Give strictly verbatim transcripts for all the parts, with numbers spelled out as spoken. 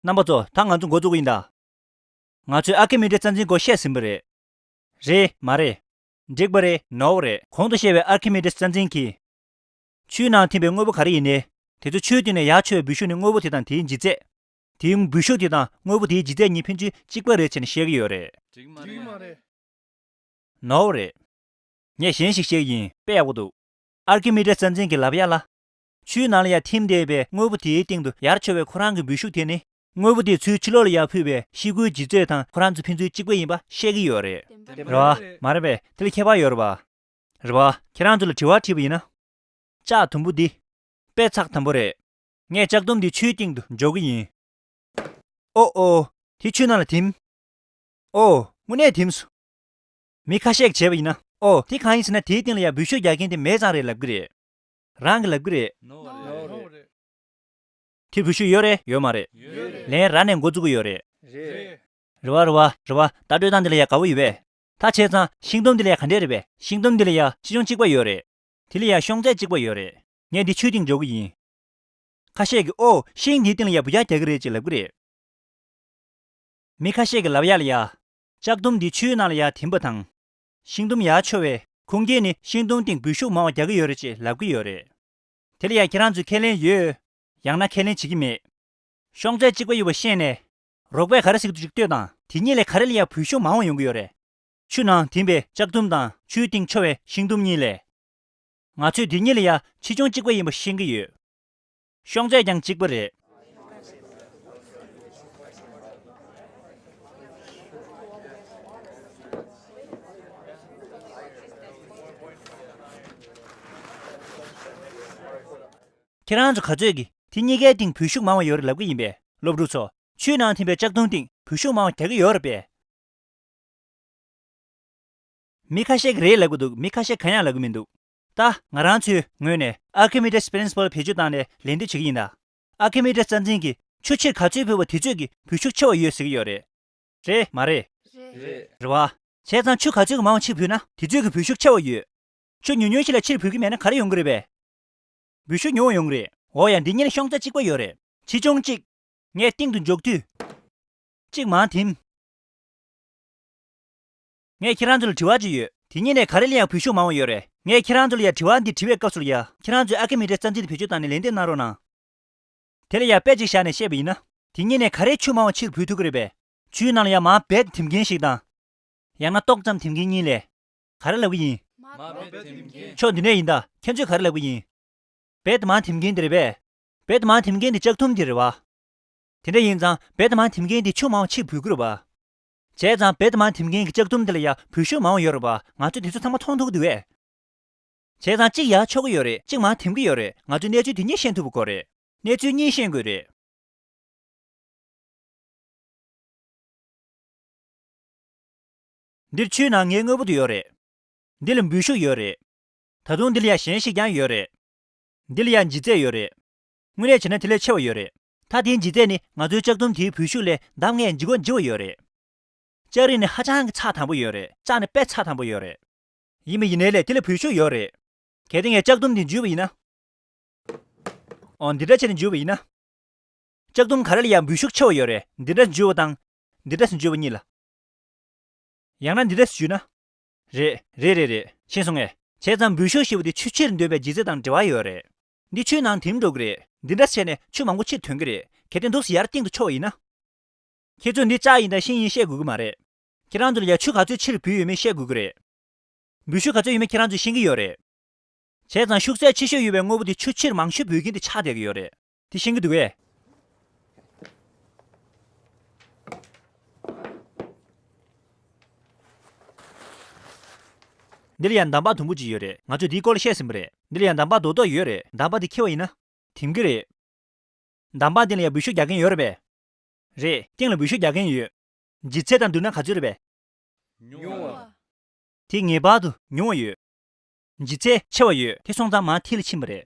རྣམ་པ་ཚོ། ད་ང་ཚོ་འགོ་བཙུགས་ཀྱི་ཡིན་ད། ང་ཚོས་ཨར་ཁི་མི་ཏྲེས་རྩ་འཛིན་སྐོར་བཤད་ཟིན་པ་རེད། རེད་མ་རེད། འགྲིག་པ་རེད། ནོར་བ་རེད། གོང་དུ་བཤད་པའི་ཨར་ཁི་མི་ཏྲེས་རྩ་འཛིན་གྱིས། ཆུའི་ནང་ཐིམ་པའི་དངོས་པོ་ག་རེ་ཡིན་ནའི། དེ་ཚོ་ཆུའི་སྟེང་ནས་ཡར་འཕྱོ་བའི་སྦུལ་ཤུགས་ནི་དངོས་པོ་དེ་དང་དེའི་ལྗིད་ཚད། དེའི་སྦུལ་ཤུགས་དེ་དང་དངོས་པོ་དེའི་ལྗིད་ཚད་གཉིས་ཕན་ཚུན་གཅིག་པ་རེད་ཅེས་ནས་བཤད་ཀྱི་ཡོད་རེད། འགྲིག་མ་རེད། ནོར་བ་རེད། ངས་གཞན་ཞིག་བཤད་ཀྱི་ཡིན། དཔེ་ཡག་པོ་འདུག་ཨར་ཁི་མི་ཏྲེས་རྩ་འཛིན་གྱིས་ལབ་ཡ་ལ། ཆུའི་ནང་ལ་ཡར་ཐིམ་བསྡད་པའི་དངོས་པོ་དེའི་སྟེང་དུ་ཡར་འཕྱོ་བའི་ཁོ་རང་གི་སྦུལ་ཤུགས་དེ་ནི། དངོས་པོ་དེ་ཚུར་ཕྱི་ལོགས་ལ་ཡར་འཕུད་པའི་ཤིང་ཁུའི་ལྗིད་ཚད་དང་ཁོ་རང་ཚོ་ཕན་ཚུན་གཅིག་པ་ཡིན་པ་བཤད་ཀྱི་ཡོད་རེད། བདེན་པ་རེད་བ། རེད། མ་རེད་པས། དེ་ལ་ཁྱད་པར་ཡོད་རེད་བ། རེད་བ། ཁྱེད་རང་ཚོ་ལ་དྲི་བ་དྲིས་པ་ཡིན་ན། ལྕགས་དུམ་བུ་འདི། དཔེ་ཚགས་དམ་པོ་རེད། ངས་ལྕགས་དུམ་འདི་ཆུའི་སྟེང་དུ་འཇོག་གི་ཡིན། ཨོ་ཨོ། དེ་ཆུ་ནང་ལ་ཐིམ། ཨོ། དངོས་གནས་ཐིམ་སོང་། མི་ཁ་ཤས་ཀྱིས་བྱས་པ་ཡིན་ན། ཨོ། དེ་གང་ཡིན་ཟེར་ན། དེའི་སྟེང་ལ་ཡང་སྦུལ་ཤུགས་རྒྱག་མཁན་དེ་མེད་ཙང་རེད་ལབ་ཀྱི་རེད། རང་གིས་ལབ་ཀྱི་རེད། ནོར་བ་རེད། དེ་སྦུལ་ཤུགས་ཡོད་རེད། ཡོད་མ་རེད། ཡོད་རེད། ལན་རག་ནས་འགོ་བཙུགས་ཀྱི་ཡོད་རེད། རེད། རེད་བ། རེད་བ། རེད་བ། ད་སྤྲོད་སྟངས་འདི་ལ་ཡང་དགའ་བོ་ཡོད་པས། ད་བྱས་ཙང་ཤིང་དུམ་འདི་ལ་ཡང་ག་འདྲས་རེད་པས། ཤིང་དུམ་འདི་ལ་ཡང་ཆེ་ཆུང་གཅིག་པ་ཡོད་རེད། དེ་ལ་ཡང་ཤོང་ཚད་གཅིག་པ་ཡོད་རེད། ངས་འདི་ཆུའི་སྟེང་འཇོག་གི་ཡིན། ཁ་ཤས་ཀྱིས། ཨོ། ཤིང་འདིའི་སྟེང་ལ་ཡང་སྦུལ་རྒྱག་རྒྱག་གི་རེད་ཅེས་ལབ་ཀྱི་རེད། མི་ཁ་ཤས་ཀྱིས་ལབ་ཡ་ལ་ཡ། ལྕགས་དུམ་འདི་ཆུའི་ནང་ལ་ཡར་ཐིམ་པ་དང་། ཤིང་དུམ་ཡར་འཕྱོ་བའི་ཁུངས་སྐྱེལ་ནི་ཤིང་དུམ་སྟེང་སྦུལ་ཤུགས་མང་བ་རྒྱག་གི་ཡོད་རེད་ཅེས་ལབ་ཀྱི་ཡོད་རེད། དེ་ལ་ཡང་ཁྱེད་རང་ཚོས་ཁས་ལེན་ཡོད། ཡང་ན་ཁས་ལེན་བྱེད་ཀྱི་མེད། ཤོང་ཚད་གཅིག་པ་ཡོད་པ་ཤེས་ནས། རོགས་པས་ག་རེ་ཟེར་གྱི་འདུག་ཅིག་ལྟོས་དང་། དེ་གཉིས་ལས་ག་རེ་ལ་ཡང་སྦུལ་ཤུགས་མང་བ་ཡོང་གི་ཡོད་རེད། ཆུ་ནང་ཐིམ་པའི་ལྕགས་དུམ་དང་ཆུའི་སྟེང་འཕྱོ་བའི་ཤིང་དུམ་གཉིས་ལས། ང་ཚོས་དེ་གཉིས་ལ་ཡང་ཆེ་ཆུང་གཅིག་པ་ཡིན་པ་ཤེས་ཀྱི་ཡོད། ཤོང་ཚད་ཀྱང་གཅིག་པ་རེད། ཁྱེད་རང་ཚོ་ག་ཚོད་ཀྱིས་དེ་གཉིས་ཀའི་སྟེང་སྦུལ་ཤུགས་མང་བ་ཡོད་རེད་ལབ་ཀྱི་ཡིན་པས། སློབ་ཕྲུག་ཚོ། ཆུའི་ནང་ཐིམ་པའི་ལྕགས་དུམ་སྟེང་སྦུལ་ཤུགས་མང་བ་རྒྱག་གི་ཡོད་རེད་པས། མི་ཁ་ཤས་ཀྱིས་རེད་ལབ་ཀྱི་འདུག་མི་ཁ་ཤས་གང་ཡང་ལབ་ཀྱི་མི་འདུག་ད་ང་རང་ཚོའི་ངོས་ནས་ཨར་ཁི་མི་ཏྲེས་པི་རིན་སི་པལ་བེད་སྤྱོད་བཏང་ནས་ལན་འདེབས་བྱེད་ཀྱི་ཡིན་ད། ཨར་ཁི་མི་ཏྲེས་རྩ་འཛིན་གྱིས་ཆུ་ཕྱིར་ག་ཚོད་འཕུར་བ་དེ་ཚོད་ཀྱིས་སྦུལ་ཤུགས་ཆེ་བ་ཡོད་ཟེར་གྱི་ཡོད་རེད། རེད་མ་རེད། རེད། རེད་བ། བྱས་ཙང་ཆུ་ག་ཚོད་ཀྱིས་མང་བ་ཕྱིར་འཕུར་ན་དེ་ཚོད་ཀྱི་སྦུལ་ཤུགས་ཆེ་བ་ཡོད། ཆུ་ཉུང་ཉུང་ཞིག་ལ་ཕྱིར་འཕུར་གྱི་མེད་ན་ག་རེ་ཡོང་གི་རེད་པས། སྦུལ་ཤུགས་ཉུང་བ་ཡོང་གི་རེད། འོ་ཡ། འདི་གཉིས་ལ་ཤོང་ཚད་གཅིག་པ་ཡོད་རེད། ཆེ་ཆུང་གཅིག་ངས་སྟེང་དུ་འཇོག་དུས། གཅིག་མར་ཐིམ། ངས་ཁྱེད་རང་ཚོ་ལ་དྲི་བ་གཅིག་ཡོད། དེ་གཉིས་ནས་ག་རེ་ལ་ཡང་སྦུལ་ཤུགས་མང་བ་ཡོད་རེད། ངས་ཁྱེད་རང་ཚོ་ལ་ཡང་དྲི་བ་འདི་དྲི་བའི་སྐབས་སུ་ལ་ཡ། ཁྱེད་རང་ཚོས་ཨར་ཁི་མི་ཏྲེས་རྩ་འཛིན་དེ་བེད་སྤྱོད་བཏང་ནས་ལན་འདེབས་གནང་རོགས་གནང་། དེ་ལ་ཡང་དཔེ་གཅིག་བཞག་ནས་བཤད་པ་ཡིན་ན། དེ་གཉིས་ནས་ག་རེ་ཆུ་མང་བ་ཕྱིར་འབུད་ཐུབ་ཀྱི་རེད་པས། ཆུའི་ནང་ལ་ཡང་མར་རྦད་དེ་ཐིམ་མཁན་ཞིག་དང་། ཡང་ན་ཏོག་ཙམ་ཐིམ་མཁན་གཉིས་ལས། ག་རེ་ལབ་ཀྱི་ཡིན། མར་རྦད་དེ་ཐིམ་མཁན། ཕྱོགས་འདི་ནས་ཡིན་ད། ཁྱེད་ཚོས་ག་རེ་ལབ་ཀྱི་ཡིན། རྦད་དེ་མར་ཐིམ་མཁན་དེ་རེད་པས། རྦད་དེ་མར་ཐིམ་མཁན་དེ་ལྕགས་ཐུམ་དེ་རེད་བ། དེ་འདྲ་ཡིན་ཙང་རྦད་དེ་མར་ཐིམ་མཁན་དེ་ཆུ་མང་བ་ཕྱིར་འབུད་ཀྱི་རེད་བ། བྱས་ཙང་རྦད་དེ་མར་ཐིམ་མཁན་གྱི་ལྕགས་ཐུམ་དེ་ལ་ཡང་འབུད་ཤུགས་མང་བ་ཡོད་རེད་བ། ང་ཚོས་དེ་ཚོ་ཚང་མ་མཐོང་ཐུབ་ཀྱི་འདུག་གས། བྱས་ཙང་གཅིག་ཡར་འཕྱོ་གི་ཡོད་རེད། གཅིག་མར་ཐིམ་གྱི་ཡོད་རེད། ང་ཚོས་གནས་ཚུལ་དེ་གཉིས་ཤེས་ཐུབ་པ་དགོས་རེད། གནས་ཚུལ་གཉིས་ཤེས་དགོས་རེད། འདིར་ཆུའི་ནང་ངའི་དངོས་པོ་དེ་ཡོད་རེད། འདི་ལ་འབུད་ཤུགས་ཡོད་རེད། ད་དུང་འདི་ལ་ཡང་གཞན་ཞིག་ཀྱང་ཡོད་རེད། འདི་ལ་ཡང་ལྗིད་ཚད་ཡོད་རེད། དངོས་གནས་བྱས་ན་དེ་ལས་ཆེ་བ་ཡོད་རེད། ད་དེའི་ལྗིད་ཚད་ནི་ང་ཚོའི་ལྕགས་ཐུམ་དེའི་འབུད་ཤུགས་ལས་ལྡབ་ལྔས་ལྗིད་ཁོག་ལྗིད་པ་ཡོད་རེད། ལྕགས་རིགས་ནི་ཧ་ཅང་གི་ཚགས་དམ་པོ་ཡོད་རེད། ལྕགས་ནི་དཔེ་ཚགས་དམ་པོ་ཡོད་རེད། ཡིན་པ་ཡིན་ནའི་ལས་དེ་ལ་འབུད་ཤུགས་ཡོད་རེད། གལ་ཏེ་ངས་ལྕགས་ཐུམ་འདི་འཇུས་པ་ཡིན་ན། འོ་འདི་འདྲ་བྱས་ནས་འཇུས་པ་ཡིན་ན། ལྕགས་ཐུམ་ག་རེ་ལ་ཡང་འབུད་ཤུགས་ཆེ་བ་ཡོད་རེད། འདི་འདྲ་འཇུས་པ་དང་། འདི་འདྲ་འཇུས་པ་གཉིས་ལ། ཡང་ན་འདི་འདྲ་འཇུས་ན། རེད། རེད་རེད་རེད། ཤེས་སོང་ངས། བྱས་ཙང་འབུད་ཤུགས་ཞེས་པ་དེ་ཆུ་ཕྱིར་འདོན་པའི་ལྗིད་ཚད་དང་འབྲེལ་བ་ཡོད་རེད། འདི་ཆུའི་ནང་འཐིམ་འགྲོ་གི་རེད། འདི་འདྲ་བྱས་ནས་ཆུ་མང་པོ་ཕྱིར་ཐོན་གི་རེད། གལ་ཏེ་འདུག་སེ་ཡར་སྟེང་དུ་འཕྱོ་བ་ཡིན་ན། ཁྱེད་ཚོས་འདི་ལྕགས་ཡིན་དང་ཤིང་ཡིན་བཤད་དགོས་ཀྱི་མ་རེད། ཁྱེད་རང་ཚོ་ལ་ཡང་ཆུ་ག་ཚོད་ཕྱིར་བུད་ཡོད་མེད་བཤད་དགོས་ཀྱི་རེད། འབུད་ཤུགས་ག་ཚོད་ཡོད་མེད་ཁྱེད་རང་ཚོས་ཤེས་ཀྱི་ཡོད་རེད། བྱས་ཙང་ཤུགས་ཚད་ཆེ་ཤོས་ཡོད་པའི་དངོས་པོ་དེ་ཆུ་ཕྱིར་མང་ཤོས་འབུད་མཁན་དེ་ཆགས་བསྡད་ཀྱི་ཡོད་རེད། དེ་ཤེས་ཀྱི་འདུག་གས། འདི་ལ་ཡང་འདམ་བག་དུམ་བུ་གཅིག་ཡོད་རེད། ང་ཚོས་འདིའི་སྐོར་ལ་བཤད་ཟིན་པ་རེད། འདི་ལ་ཡང་འདམ་བག་རྡོག་རྡོག་ཡོད་རེད། འདམ་བག་དེ་འཁྱེར་བ་ཡིན་ན། ཐིམ་གྱི་རེད། འདམ་བག་འདི་ལ་ཡང་འབུད་ཤུགས་རྒྱག་མཁན་ཡོད་རེད་པས། རེད། སྟེང་ལ་འབུད་ཤུགས་རྒྱག་མཁན་ཡོད། ལྗིད་ཚད་དང་བསྡུར་ན་ག་ཚོད་རེད་པས། ཉུང་བ། དེ་ངེས་པར་དུ་ཉུང་བ་ཡོད། ལྗིད་ཚད་ཆེ་བ་ཡོད། དེ་སོང་ཙང་མར་མཐིལ་ལ་ཕྱིན་པ་རེད།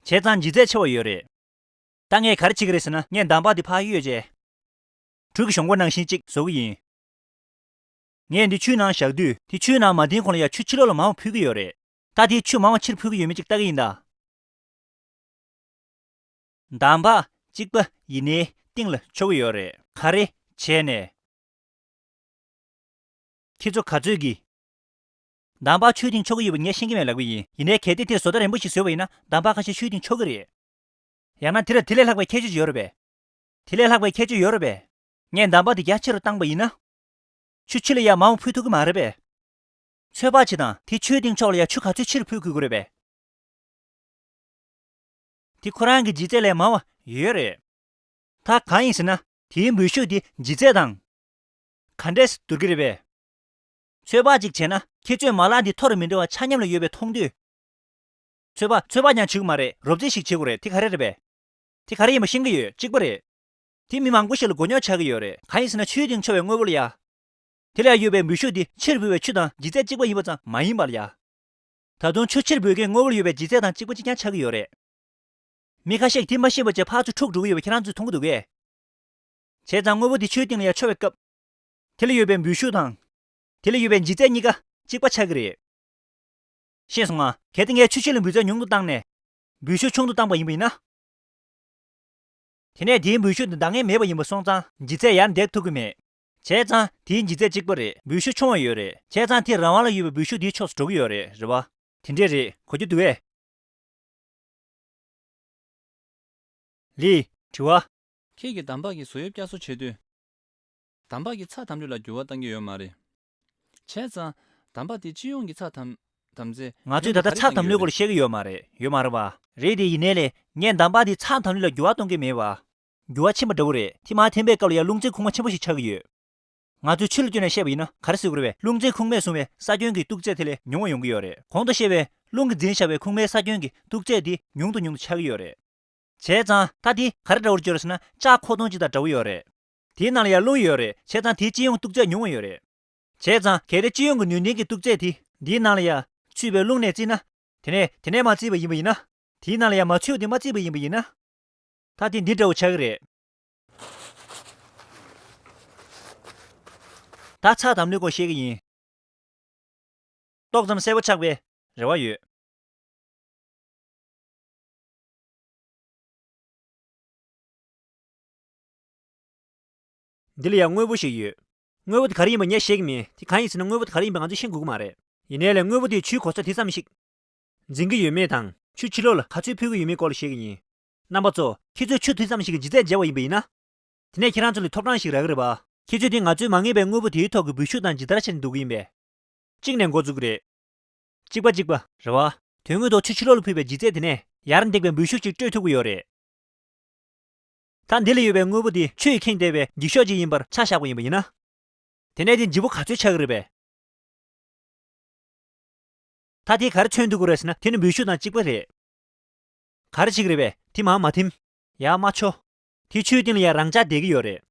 བྱས་ཙང་ལྗིད་ཚད་ཆེ་བ་ཡོད་རེད། ད་ངས་ག་རེ་བྱེད་ཀྱི་རེད་ཟེར་ན། ངས་འདམ་བག་འདི་ཕར་གཡོས་རྗེས། གྲུ་གི་གཞོང་སྒོ་ནང་བཞིན་གཅིག་བཟོ་གི་ཡིན། ངས་འདི་ཆུའི་ནང་བཞག་དུས། དེ་ཆུའི་ནང་མ་ཐིམ་གོང་ལ་ཡང་ཆུ་ཕྱི་ལོགས་ལ་མང་བ་འཕུར་གྱི་ཡོད་རེད། ད་དེས་ཆུ་མང་བ་ཕྱིར་འཕུར་གྱི་ཡོད་མེད་ཅིག་ལྟ་གི་ཡིན་ད། འདམ་བག་གཅིག་པ་ཡིན་ནའི་ སྟེང་ལ་འཕྱོ་གི་ཡོད་རེད། ག་རེ་བྱས་ནས། ཁྱེད་ཚོ་ག་ཚོད་ཀྱིས། འདམ་བག་ཆུའི་སྟེང་འཕྱོ་གི་ཡོད་པ་ངས་ཤེས་ཀྱི་མེད་ལབ་ཀྱི་ཡིན། ཡིན་ནའི་གལ་ཏེ་དེར་བཟོ་ལྟ་རན་པོ་ཞིག་བཟོས་པ་ཡིན་ན་འདམ་བག་ཁ་ཤས་ཆུའི་སྟེང་འཕྱོ་གི་རེད། ཡང་ན་དེ་ལ་དེ་ལས་ལྷག་པའི་ཁྱད་ཆོས་ཡོད་རེད་པས། དེ་ལས་ལྷག་པའི་ཁྱད་ཆོས་ཡོད་རེད་པས། ངས་འདམ་བག་དེ་རྒྱ་ཆེ་རུ་བཏང་པ་ཡིན་ན། ཆུ་ཕྱི་ལ་ཡར་མར་འཕུར་ཐུབ་ཀྱི་མ་རེད་པས། ཚོད་དཔག་བྱེད་དང་། དེ་ཆུའི་སྟེང་འཕྱོ་ལ་ཡ་ཆུ་ག་ཚོད་ཆེ་རུ་འཕུར་དགོས་ཀྱི་རེད་པས། དེ་ཁོ་རང་གི་ལྗིད་ཚད་ལས་མང་བ་ཡོད་རེད། ད་གང་ཡིན་ཟེར་ན། དེའི་འབུད་ཤུགས་དེ་ལྗིད་ཚད་དང་། ག་འདྲས་བསྡུར་གྱི་རེད་པས། ཚོད་དཔག་ཅིག་བྱས་ན། ཁྱེད་ཚོས་མ་ལག་འདི་མཐོ་རུ་མི་འགྲོ་བ་ཆ་མཉམ་ལ་ཡོད་པའི་མཐོང་དུས། ཚོད་དཔག་ཚོད་དཔག་ཀྱང་བྱེད་དགོས་མ་རེད། རོབ་རྩིས་ཤིག་བྱེད་དགོས་རེད། དེ་ག་རེ་རེད་པས། དེ་ག་རེ་ཡིན་པ་ཤེས་ཀྱི་ཡོད། གཅིག་པ་རེད། དེ་མི་མང་པོ་ཞིག་ལ་མགོ་རྙོག་ཆགས་ཀྱི་ཡོད་རེད། གང་ཡིན་ཟེར་ན་ཆུའི་སྟེང་འཕྱོ་བའི་དངོས་པོ་ལ་ཡ། དེ་ལ་ཡོད་པའི་འབུད་ཤུགས་དེ་ཕྱིར་འབུད་པའི་ཆུ་དང་ལྗིད་ཚད་གཅིག་པ་ཡིན་པ་ཙམ་མ་ཡིན་པ་ལ་ཡ། ད་དུང་ཆུ་ཕྱིར་འབུད་མཁན་དངོས་པོ་ལ་ཡོད་པའི་ལྗིད་ཚད་དང་གཅིག་པ་གཅིག་རྐྱང་ཆགས་ཀྱི་ཡོད་རེད། མི་ཁ་ཤས་ཀྱིས་དེ་མ་ཤེས་པ་བྱས་ཕར་ཚུར་འཁྲུག་འགྲོ་གི་ཡོད་པ་ཁྱེད་རང་ཚོས་མཐོང་གི་འདུག་གས། བྱས་ཙང་དངོས་པོ་དེ་ཆུའི་སྟེང་ལ་ཡར་འཕྱོ་བའི་སྐབས། དེ་ལ་ཡོད་པའི་འབུད་ཤུགས་དང་། དེ་ལ་ཡོད་པའི་ལྗིད་ཚད་གཉིས་ཀ་གཅིག་པ་ཆགས་ཀྱི་རེད། ཤེས་སོང་ང་། གལ་ཏེ་ངས་ཆུ་ཕྱི་ལ་འབུད་ཚད་ཉུང་དུ་བཏང་ནས། འབུད་ཤུགས་ཆུང་དུ་བཏང་པ་ཡིན་པ་ཡིན་ན། དེ་ནས་དེའི་འབུད་ཤུགས་དེ་འདང་ངེས་མེད་པ་ཡིན་པ་སོང་ཙང་ལྗིད་ཚད་ཡར་འདེགས་ཐུབ་ཀྱི་མེད། བྱས་ཙང་དེའི་ལྗིད་ཚད་གཅིག་པ་རེད། འབུད་ཤུགས་ཆུང་བ་ཡོད་རེད། བྱས་ཙང་དེ་རང་དབང་ལ་ཡོད་པའི་འབུད་ཤུགས་དེའི་ཕྱོགས་སུ་འགྲོ་གི་ཡོད་རེད། རེད་པ། དེ་འདྲས་རེད། གོ་རྒྱུ་འདུག་གས། ལི། དྲི་བ། ཁྱེད་ཀྱིས་འདམ་བག་གི་བཟོ་དབྱིབས་བསྐྱར་གསོ་བྱེད་དུས། འདམ་བག་གི་ཚྭ་དམ་ལུད་ལ་འགྱུར་བ་གཏང་གི་ཡོད་མ་རེད། བྱས་ཙང་། འདམ་བག་དེ་སྤྱི་ཡོངས་ཀྱི་ཚྭ་དམ་དམ་ཚད། ང་ཚོས་ད་ལྟ་ཚྭ་དམ་ལུད་སྐོར་ལ་བཤད་ཀྱི་ཡོད་མ་རེད། ཡོད་མ་རེད་པ། རེད་དེ། ཡིན་ནའི་ལས་ངས་འདམ་བག་དེ་ཚྭ་དམ་ལུད་ལ་འགྱུར་བ་གཏོང་གི་མེད་པ། འགྱུར་བ་ཕྱིན་པ་འདྲ་བོ་རེད། དེ་མར་འཐེན་པའི་སྐབས་ལ་ཡང་རླུང་འཚིག་ཁུག་མ་ཆེན་པོ་ཞིག་ཆགས་ཀྱི་ཡོད། ང་ཚོས་ཆུ་ལ་ལྟོས་ནས་བཤད་པ་ཡིན་ན་ག་རེ་ཟེར་དགོས་རེད་པས། རླུང་འཚིག་ཁུག་མས་བཟུང་བའི་ས་ཁྱོན་གྱི་སྟུག་ཚད་དེ་ལས་ཉུང་བ་ཡོང་གི་ཡོད་རེད། གོང་དུ་བཤད་པའི་རླུང་གིས་འཛིན་བཞག་པའི་ཁུག་མའི་ས་ཁྱོན་གྱི་སྟུག་ཚད་དེ་ཉུང་དུ་ཉུང་དུ་ཆགས་ཀྱི་ཡོད་རེད། བྱས་ཙང་ད་དེ་ག་རེ་འདྲ་བོར་གྱུར་ཟེར་ན། ལྕགས་མཁོ་སྟོང་གཅིག་དང་འདྲ་བོ་ཡོད་རེད། དེའི་ནང་ལ་ཡང་རླུང་ཡོད་རེད། བྱས་ཙང་དེའི་སྤྱི་ཡོངས་སྟུག་ཚད་ཉུང་བ་ཡོད་རེད། བྱས་ཙང་གལ་ཏེ་སྤྱི་ཡོངས་ཀྱི་ནུས་ལྡན་གྱི་སྟུག་ཚད་དེ་འདིའི་ནང་ལ་ཡང་ཚུད་པའི་རླུང་ནས་བརྩིས་ན། དེ་ནས་དེ་ནས་མར་བརྩིས་པ་ཡིན་པ་ཡིན་ན། དེའི་ནང་ལ་ཡང་མ་ཚུད་པ་དེ་མ་བརྩིས་པ་ཡིན་པ་ཡིན་ན། ད་དེ་འདི་འདྲ་བོ་ཆགས་ཀྱི་རེད། ད་ཚྭ་དམ་ལུད་སྐོར་བཤད་ཀྱི་ཡིན། ཏོག་ཙམ་གསལ་པོ་ཆགས་པའི་རེ་བ་ཡོད། འདི་ལ་ཡང་དངོས་པོ་ཞིག་ཡོད། དངོས་པོ་དེ་ག་རེ་ཡིན་པ་ངས་བཤད་ཀྱི་མེད། དེ་གང་ཡིན་ཟེར་ན་དངོས་པོ་དེ་ག་རེ་ཡིན་པ་ང་ཚོས་ཤེས་དགོས་ཀྱི་མ་རེད། ཡིན་ནའི་ལས་དངོས་པོ་དེས་ཆུའི་གོ་ས་དེ་ཙམ་ཞིག་འཛིན་གྱི་ཡོད་མེད་དང་། ཆུ་ཕྱི་ལོགས་ལ་ག་ཚོད་འཕུར་གྱི་ཡོད་མེད་སྐོར་ལ་བཤད་ཀྱི་ཡིན། རྣམ་པ་ཚོ། ཁྱེད་ཚོས་ཆུ་དེ་ཙམ་ཞིག་གི་ལྗིད་ཚད་འཇལ་བ་ཡིན་པ་ཡིན་ན། དེ་ནས་ཁྱེད་རང་ཚོ་ལ་ཐོབ་ཐང་ཞིག་རག་གི་རེད་པ། ཁྱེད་ཚོས་དེ་ང་ཚོས་མ་ངེས་པའི་དངོས་པོ་དེའི་ཐོག་གི་འབུད་ཤུགས་དང་ཇི་ལྟར་བྱས་ནས་འདུག་གི་ཡིན་པས། གཅིག་ནས་འགོ་འཛུགས་ཀྱི་རེད། གཅིག་པ་གཅིག་པ། རེད་པ། དོན་དངོས་ཐོག་ཆུ་ཕྱི་ལོགས་ལ་འཕུར་བའི་ལྗིད་ཚད་དེ་ནས་ཡར་འདེགས་པའི་འབུད་ཤུགས་ཅིག་སྤྲོད་ཐུབ་ཀྱི་ཡོད་རེད། ད་འདི་ལ་ཡོད་པའི་དངོས་པོ་དེ་ཆུ་ཡིས་ཁེངས་བསྡད་པའི་འགྱིག་ཤོག་ཅིག་ཡིན་པར་ཆ་བཞག་པ་ཡིན་པ་ཡིན་ན། དེ་ནས་དེ་ལྗིད་པོ་ག་ཚོད་ཆགས་ཀྱི་རེད་པས། ད་དེས་ག་རེ་མཚོན་ཐུབ་ཀྱི་རེད་ཟེར་ན། དེ་ནི་འབུད་ཤུགས་དང་གཅིག་པ་རེད། ག་རེ་བྱེད་ཀྱི་རེད་པས། དེ་མར་མ་ཐིམ། ཡར་མ་འཕྱོ། དེ་ཆུའི་སྟེང་ལ་ཡང་རང་འཇགས་བསྡད་ཀྱི་ཡོད་རེད།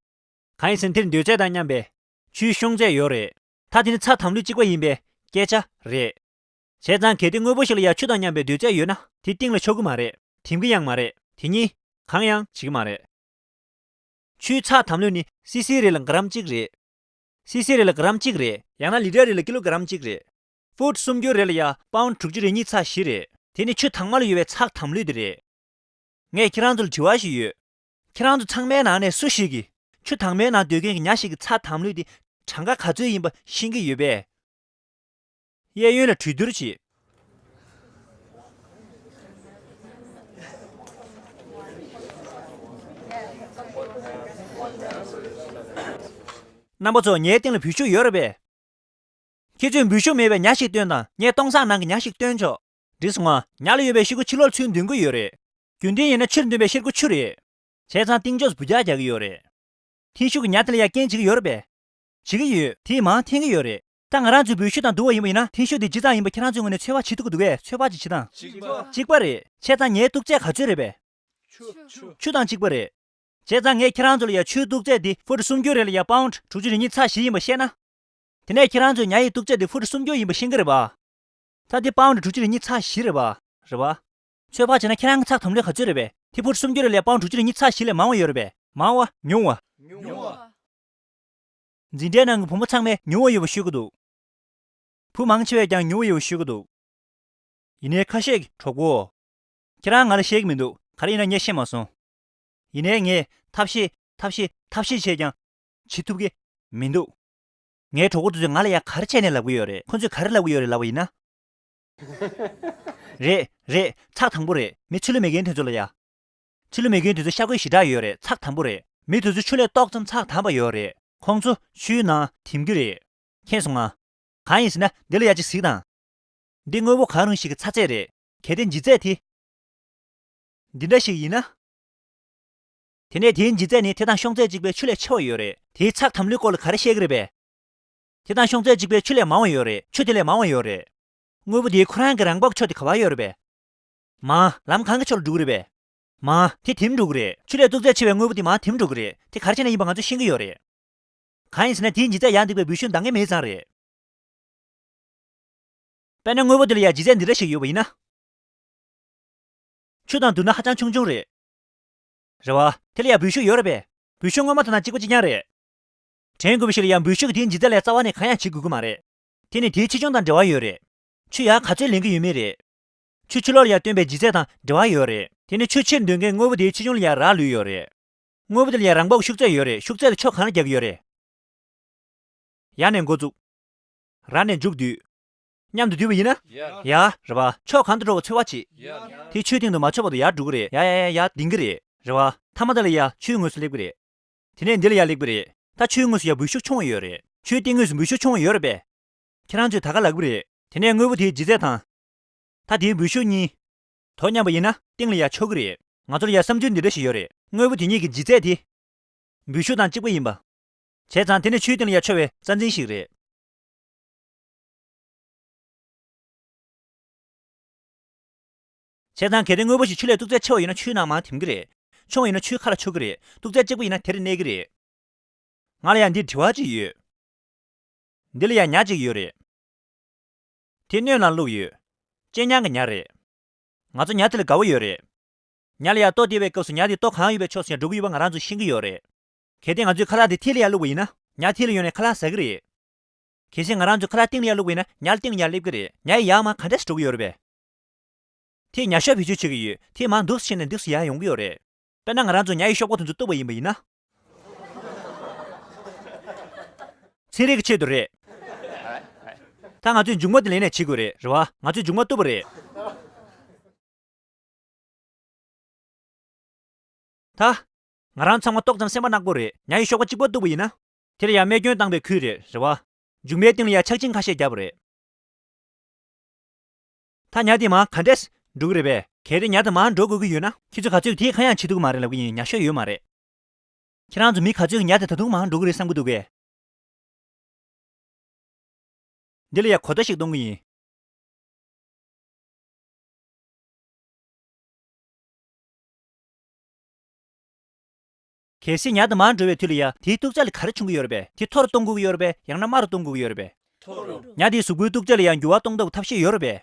གང་ཡིན་ཟེར་ན་དེར་འདོད་ཚད་དང་མཉམ་པའི་ཆུའི་ཤོང་ཚད་ཡོད་རེད། ད་དེ་ནི་ཚྭ་དམ་ལུད་གཅིག་པ་ཡིན་པའི་སྐད་ཆ་རེད། བྱས་ཙང་གལ་ཏེ་དངོས་པོ་ཞིག་ལ་ཡང་ཆུ་དང་མཉམ་པའི་འདོད་ཚད་ཡོད་ན། དེ་གཏིང་ལ་འཕྱོ་གི་མ་རེད། དིམ་གི་ཡང་མ་རེད། དེ་གཉིས་གང་ཡང་བྱེད་ཀྱི་མ་རེད། ཆུའི་ཚྭ་དམ་ལུད་ནི་སི་སི་རེ་ལ་གྲམ་གཅིག་རེད། སི་སི་རེ་ལ་གྲམ་གཅིག་རེད། ཡང་ན་ལི་ཊར་རེ་ལ་ཀི་ལོ་གྲམ་གཅིག་རེད། ཕུཊ་སུམ་ཅུ་རེ་ལ་ཡ་པའུན་ཌི་དྲུག་ཅུ་རེ་གཉིས་ཚྭ་བཞི་རེད། དེ་ནི་ཆུ་དྭངས་མ་ལ་ཡོད་པའི་ཚྭ་དམ་ལུད་དེ་རེད། ངས་ཁྱེད་རང་ཚོ་ལ་དྲི་བ་ཞིག་ཡོད། ཁྱེད་རང་ཚོ་ཚང་མའི་ནང་ནས་སུ་ཞིག་གིས་ཆུ་དྭངས་མའི་ནང་སྡོད་མཁན་གྱི་ཉ་ཞིག་གི་ཚྭ་དམ་ལུད་དེ་གྲངས་ཀ་ག་ཚོད་ཡིན་པ་ཤེས་ཀྱི་ཡོད་པས། གཡས་གཡོན་ལ་གྲོས་བསྡུར་བྱེད། རྣམ་པ་ཚོ། ཉའི་སྟེང་ལ་འབུད་ཤུགས་ཡོད་རེད་པས། ཁྱེད་ཚོས་འབུད་ཤུགས་མེད་པའི་ཉ་ཞིག་སྟོན་དང་། ངས་སྟོང་སང་ནང་གི་ཉ་ཞིག་སྟོན་ཆོག་འགྲིག་སོང་ང་། ཉ་ལ་ཡོད་པའི་ཤེལ་སྒོ་ཕྱི་ལོགས་ཚུར་འདོན་གྱི་ཡོད་རེད། རྒྱུན་ལྡན་ཡིན་ན་ཕྱིར་འདོན་པའི་ཤེལ་སྒོ་ཆུ་རེད། བྱས་ཙང་གཏིང་ཕྱོགས་སུ་འབུད་རྒྱག་རྒྱག་གི་ཡོད་རེད། འཐེན་ཤུགས་ཀྱིས་ཉ་དེ་ལ་ཡ་རྐྱེན་བྱེད་ཀྱི་ཡོད་རེད་པས། བྱེད་ཀྱི་ཡོད། དེས་མར་འཐེན་གྱི་ཡོད་རེད། ད་ང་རང་ཚོའི་འབུད་ཤུགས་དང་བསྡུར་བ་ཡིན་པ་ཡིན་ན། འཐེན་ཤུགས་དེ་ཇི་ཙམ་ཡིན་པ་ཁྱེད་རང་ཚོའི་ངོས་ནས་ཚོད་དཔག་བྱེད་ཐུབ་ཀྱི་འདུག་གས། ཚོད་དཔག་ཅིག་བྱེད་དང་། གཅིག་པ། གཅིག་པ་རེད། བྱས་ཙང་ཉའི་སྟུག་ཚད་ག་ཚོད་རེད་པས། ཆུ། ཆུ་དང་གཅིག་པ་རེད། བྱས་ཙང་ངས་ཁྱེད་རང་ཚོ་ལ་ཡ་ཆུའི་སྟུག་ཚད་དེ་ཕུཊ་སུམ་ཅུ་རེ་ལ་ཡ་པའུན་ཌི་དྲུག་ཅུ་རེ་གཉིས་ཚྭ་བཞི་ཡིན་པ་བཤད་ན། དེ་ནས་ཁྱེད་རང་ཚོས་ཉ་ཡི་སྟུག་ཚད་དེ་ཕུཊ་སུམ་ཅུ་ཡིན་པ་ཤེས་ཀྱི་རེད་པ། ད་དེ་པའུན་ཌི་དྲུག་ཅུ་རེ་གཉིས་ཚྭ་བཞི་རེད་པ། རེད་པ། ཚོད་དཔག་བྱས་ན་ཁྱེད་རང་གི་ཚྭ་དམ་ལུད་ག་ཚོད་རེད་པས། དེ་ཕུཊ་སུམ་ཅུ་རེ་ལ་ཡ་པའུན་ཌི་དྲུག་ཅུ་རེ་གཉིས་ཚྭ་བཞི་ལས་མང་བ་ཡོད་རེད་པས། མང་བ། ཉུང་བ། ཉུང་བ། འཛིན་གྲྭའི་ནང་གི་བུ་མོ་ཚང་མས་ཉུང་བ་ཡོད་པ་ཤོད་ཀྱི་འདུག་བུ་མང་ཆེ་བས་ཀྱང་ཉུང་བ་ཡོད་པ་ཤོད་ཀྱི་འདུག་ཡིན་ནའི་ཁ་ཤས་ཀྱིས་གྲོགས་པོ། ཁྱེད་རང་ང་ལ་བཤད་ཀྱི་མི་འདུག་ག་རེ་ཡིན་ན་ངས་ཤེས་མ་སོང་། ཡིན་ནའི་ངས་ཐབས་ཤེས་ ཐབས་ཤེས་ཐབས་ཤེས་བྱས་ཀྱང་བྱེད་ཐུབ་ཀྱི་མི་འདུག་ངའི་གྲོགས་པོ་དེ་ཚོས་ང་ལ་ཡ་ག་རེ་བྱས་ནས་ལབ་ཀྱི་ཡོད་རེད། ཁོ་ཚོས་ག་རེ་ལབ་ཀྱི་ཡོད་རེད་ལབ་པ་ཡིན་ན། རེད་རེད། ཚགས་དམ་པོ་རེད། མི་ཆུ་ལུད་མེད་མཁན་དེ་ཚོ་ལ་ཡ། ཆུ་ལུད་མེད་མཁན་དེ་ཚོ་ཤ་གོས་ཞེ་དྲག་ཡོད་རེད། ཚགས་དམ་པོ་རེད། མི་དེ་ཚོ་ཆུ་ལས་ཏོག་ཙམ་ཚགས་དམ་པ་ཡོད་རེད། ཁོང་ཚོ་ཆུའི་ནང་འཐིམ་གྱི་རེད། མཁྱེན་སོང་ང་། གང་ཡིན་ཟེར་ན་འདི་ལ་ཡ་ཅིག་གཟིགས་དང་། འདི་དངོས་པོ་གང་རུང་ཞིག་གི་ཚ་ཚད་རེད། གལ་ཏེ་ལྗིད་ཚད་དེ། འདི་འདྲ་ཞིག་ཡིན་ན། དེ་ནས་དེའི་ལྗིད་ཚད་ནི་དེ་དང་ཤོང་ཚད་གཅིག་པའི་ཆུ་ལས་ཆེ་བ་ཡོད་རེད། དེའི་ཚགས་དམ་ལུས་སྐོར་ལ་ག་རེ་བཤད་ཀྱི་རེད་པས། དེ་དང་ཤོང་ཚད་གཅིག་པའི་ཆུ་ལས་མང་བ་ཡོད་རེད། ཆུ་དེ་ལས་མང་བ་ཡོད་རེད། དངོས་པོ་དེའི་ཁོ་རང་གི་རང་བབས་ཆུ་དེ་ག་པར་ཡོད་རེད་པས། མང་། ལམ་གང་གི་ཕྱོགས་ལ་འགྲོ་གི་རེད་པས། མང་། དེ་འཐིམ་འགྲོ་གི་རེད། ཆུ་ལས་གཏུག་ཚད་ཆེ་བའི་དངོས་པོ་དེ་མང་འཐིམ་འགྲོ་གི་རེད། དེ་ག་རེ་བྱས་ན་ཡིན་པ་ང་ཚོས་ཤེས་ཀྱི་ཡོད་རེད། གང་ཡིན་ཟེར་ན་དེའི་ལྗིད་ཚད་ཡར་འདེགས་པའི་འབུད་ཤུགས་འདང་གི་མེད་ཙང་རེད། དཔེར་ན་དངོས་པོ་དེ་ལ་ཡང་ལྗིད་ཚད་འདི་འདྲ་ཞིག་ཡོད་པ་ཡིན་ན། ཆུ་དང་བསྡུར་ན་ཧ་ཅང་ཆུང་ཆུང་རེད། རེད་བ། དེ་ལ་ཡང་འབུད་ཤུགས་ཡོད་རེད་པས། འབུད་ཤུགས་སྔོན་མ་དེ་དང་གཅིག་པ་གཅིག་རྐྱང་རེད། དྲན་དགོས་པ་ཞིག་ལ་ཡང་འབུད་ཤུགས་དེའི་ལྗིད་ཚད་ལས་རྩ་བ་ནས་གང་ཡང་བྱེད་དགོས་ཀྱི་མ་རེད། དེ་ནི་དེའི་ཆེ་ཆུང་དང་འབྲེལ་བ་ཡོད་རེད། ཆུ་ཡར་ག་ཚོད་ལེན་གྱི་ཡོད་མེད་རེད། ཆུ་ཕྱི་ལོགས་ལ་ཡར་བཏོན་པའི་ལྗིད་ཚད་དང་འབྲེལ་བ་ཡོད་རེད། དེ་ནི་ཆུ་ཕྱིར་འདོན་མཁན་དངོས་པོ་དེའི་ཆེ་ཆུང་ལ་ཡང་རག་ལུས་ཡོད་རེད། དངོས་པོ་དེ་ལ་ཡང་རང་བབས་ཤུགས་ཚད་ཡོད་རེད། ཤུགས་ཚད་དེ་ཕྱོགས་གང་ལ་རྒྱག་གི་ཡོད་རེད། ཡར་ནས་འགོ་བཙུགས། ར་ནས་མཇུག་བསྡུས། མཉམ་དུ་བསྡུས་པ་ཡིན་ན། ཡར། ཡར། རེད་པ། ཕྱོགས་གང་དུ་འགྲོ་བ་འཚོལ་བ་བྱེད། ཡར། དེ་ཆུའི་སྟེང་དུ་མ་ཆགས་པར་དུ་ཡར་འགྲོ་གི་རེད། ཡར་ཡར་ཡར་ཡར་ལྡིང་གི་རེད། རེད་པ། མཐའ་མ་དེ་ལ་ཡར་ཆུའི་ངོས་སུ་སླེབས་ཀྱི་རེད། དེ་ནས་འདི་ལ་ཡར་སླེབས་ཀྱི་རེད། ད་ཆུའི་ངོས་སུ་ཡར་འབུད་ཤུགས་ཆུང་བ་ཡོད་རེད། ཆུའི་གཏིང་ངོས་སུ་འབུད་ཤུགས་ཆུང་བ་ཡོད་རེད་པས། ཁྱེད་རང་ཚོས་ད་ག་ལབ་ཀྱི་རེད། དེ་ནས་དངོས་པོ་དེའི་ལྗིད་ཚད་དང་། ད་དེའི་འབུད་ཤུགས་གཉིས། དོ་མཉམ་པ་ཡིན་ན་སྟེང་ལ་ཡར་འཕྱོ་གི་རེད། ང་ཚོར་ཡར་བསམ་ཚུལ་འདི་འདྲ་ཞིག་ཡོད་རེད། དངོས་པོ་དེ་གཉིས་ཀྱི་ལྗིད་ཚད་དེ། འབུད་ཤུགས་དང་གཅིག་པ་ཡིན་པ། བྱས་ཙང་དེ་ནི་ཆུའི་སྟེང་ལ་ཡར་འཕྱོ་བའི་རྩ་འཛིན་ཞིག་རེད། བྱས་ཙང་གལ་ཏེ་དངོས་པོ་ཞིག་ཆུ་ལས་གཏུག་ཚད་ཆེ་བ་ཡིན་ན་ཆུའི་ནང་མར་འཐིམ་གྱི་རེད། ཆུང་བ་ཡིན་ན་ཆུའི་ཁ་ལ་ཆུག་གི་རེད། གཏུག་ཚད་གཅིག་པ་ཡིན་ན་དེར་གནས་ཀྱི་རེད། ང་ལ་ཡང་འདིར་དྲི་བ་གཅིག་ཡོད། འདི་ལ་ཡང་ཉ་གཅིག་ཡོད་རེད། དེ་སྣོད་ནང་བླུགས་ཡོད། གཅེས་ཉལ་གྱི་ཉ་རེད། ང་ཚོ་ཉ་དེ་ལ་དགའ་བོ་ཡོད་རེད། ཉ་ལ་ཡང་ལྟོ་སྟེར་བའི་སྐབས་སུ་ཉ་དེ་ལྟོ་གང་ཡོད་པའི་ཕྱོགས་སུ་ཡང་འགྲོ་གི་ཡོད་པ་ང་རང་ཚོས་ཤེས་ཀྱི་ཡོད་རེད། གལ་ཏེ་ང་ཚོས་ཁ་ལག་དེ་མཐིལ་ལ་ཡར་བླུགས་པ་ཡིན་ན་ཉ་མཐིལ་ལ་ཡོང་ནས་ཁ་ལག་ཟ་གི་རེད། གལ་སྲིད་ང་རང་ཚོས་ཁ་ལག་སྟེང་ལ་ཡར་བླུགས་པ་ཡིན་ན་ཉ་ལ་སྟེང་ལ་ཡར་སླེབས་ཀྱི་རེད། ཉ་ཡི་ཡར་མར་ག་འདྲས་སེ་འགྲོ་གི་ཡོད་རེད་པས། དེས་ཉ་གཤོག་བེད་སྤྱོད་བྱེད་ཀྱི་ཡོད། དེས་མར་འདུག་སེ་ཕྱིན་ནས་འདུག་སེ་ཡར་ཡོང་གི་ཡོད་རེད། དཔེར་ན་ང་རང་ཚོ་ཉ་ཡི་གཤོག་པ་དེ་ཚོ་གཏུབ་པ་ཡིན་པ་ཡིན་ན། ཚན་རིག་གི་ཆེད་དུ་རེད། ད་ང་ཚོས་མཇུག་མ་དེ་ལེན་ནས་བྱེད་དགོས་རེད། རེད་བ། ང་ཚོས་མཇུག་མ་གཏུབ་པ་རེད། ད། ང་རང་ཚང་མ་ཏོག་ཙམ་སེམས་པ་ནག་པོ་རེད། ཉ་ཡི་གཤོག་པ་གཅིག་པོ་གཏུབ་པ་ཡིན་ན། དེ་ལ་ཡང་རྨས་སྐྱོན་བཏང་པའི་ཁུལ་རེད། རེད་བ། མཇུག་མའི་སྟེང་ལ་ཡང་ཆག་སྦྱིན་ཁ་ཤས་བརྒྱབ་པ་རེད། ད་ཉ་དེ་མར་ག་འདྲས་འགྲོ་གི་རེད་པས། གལ་ཏེ་ཉ་དེ་མར་འགྲོ་དགོས་ཀྱི་ཡོད་ན། ཁྱེད་ཚོས་ག་ཚོད་དེའི་ཁ་ཡང་བྱེད་ཐུབ་ཀྱི་མ་རེད་ལབ་ཀྱི་ཡིན། ཉ་གཤོག་ཡོད་མ་རེད། ཁྱེད་རང་ཚོ་མི་ག་ཚོད་ཀྱིས་ཉ་དེ་ད་དུང་མར་འགྲོ་གི་རེད་བསམ་གྱི་འདུག་གས། འདི་ལ་ཡང་གོ་བརྡ་ཞིག་གཏོང་གི་ཡིན། གལ་སྲིད་ཉ་དེ་མར་འགྲོ་བའི་དུས་ལ་ཡ་དེའི་གཏུག་ཆ་ལ་ག་རེ་བྱུང་གི་ཡོད་རེད་པས། དེ་མཐོ་རུ་གཏོང་དགོས་ཀྱི་ཡོད་རེད་པས། ཡང་ན་དམའ་རུ་གཏོང་དགོས་ཀྱི་ཡོད་རེད་པས། མཐོ་རུ། ཉ་དེའི་གཟུགས་པོའི་གཏུག་ཆ་ལ་ཡང་འགྱུར་བ་གཏོང་ཐབས་ཐབས་ཤེས་ཡོད་རེད་པས།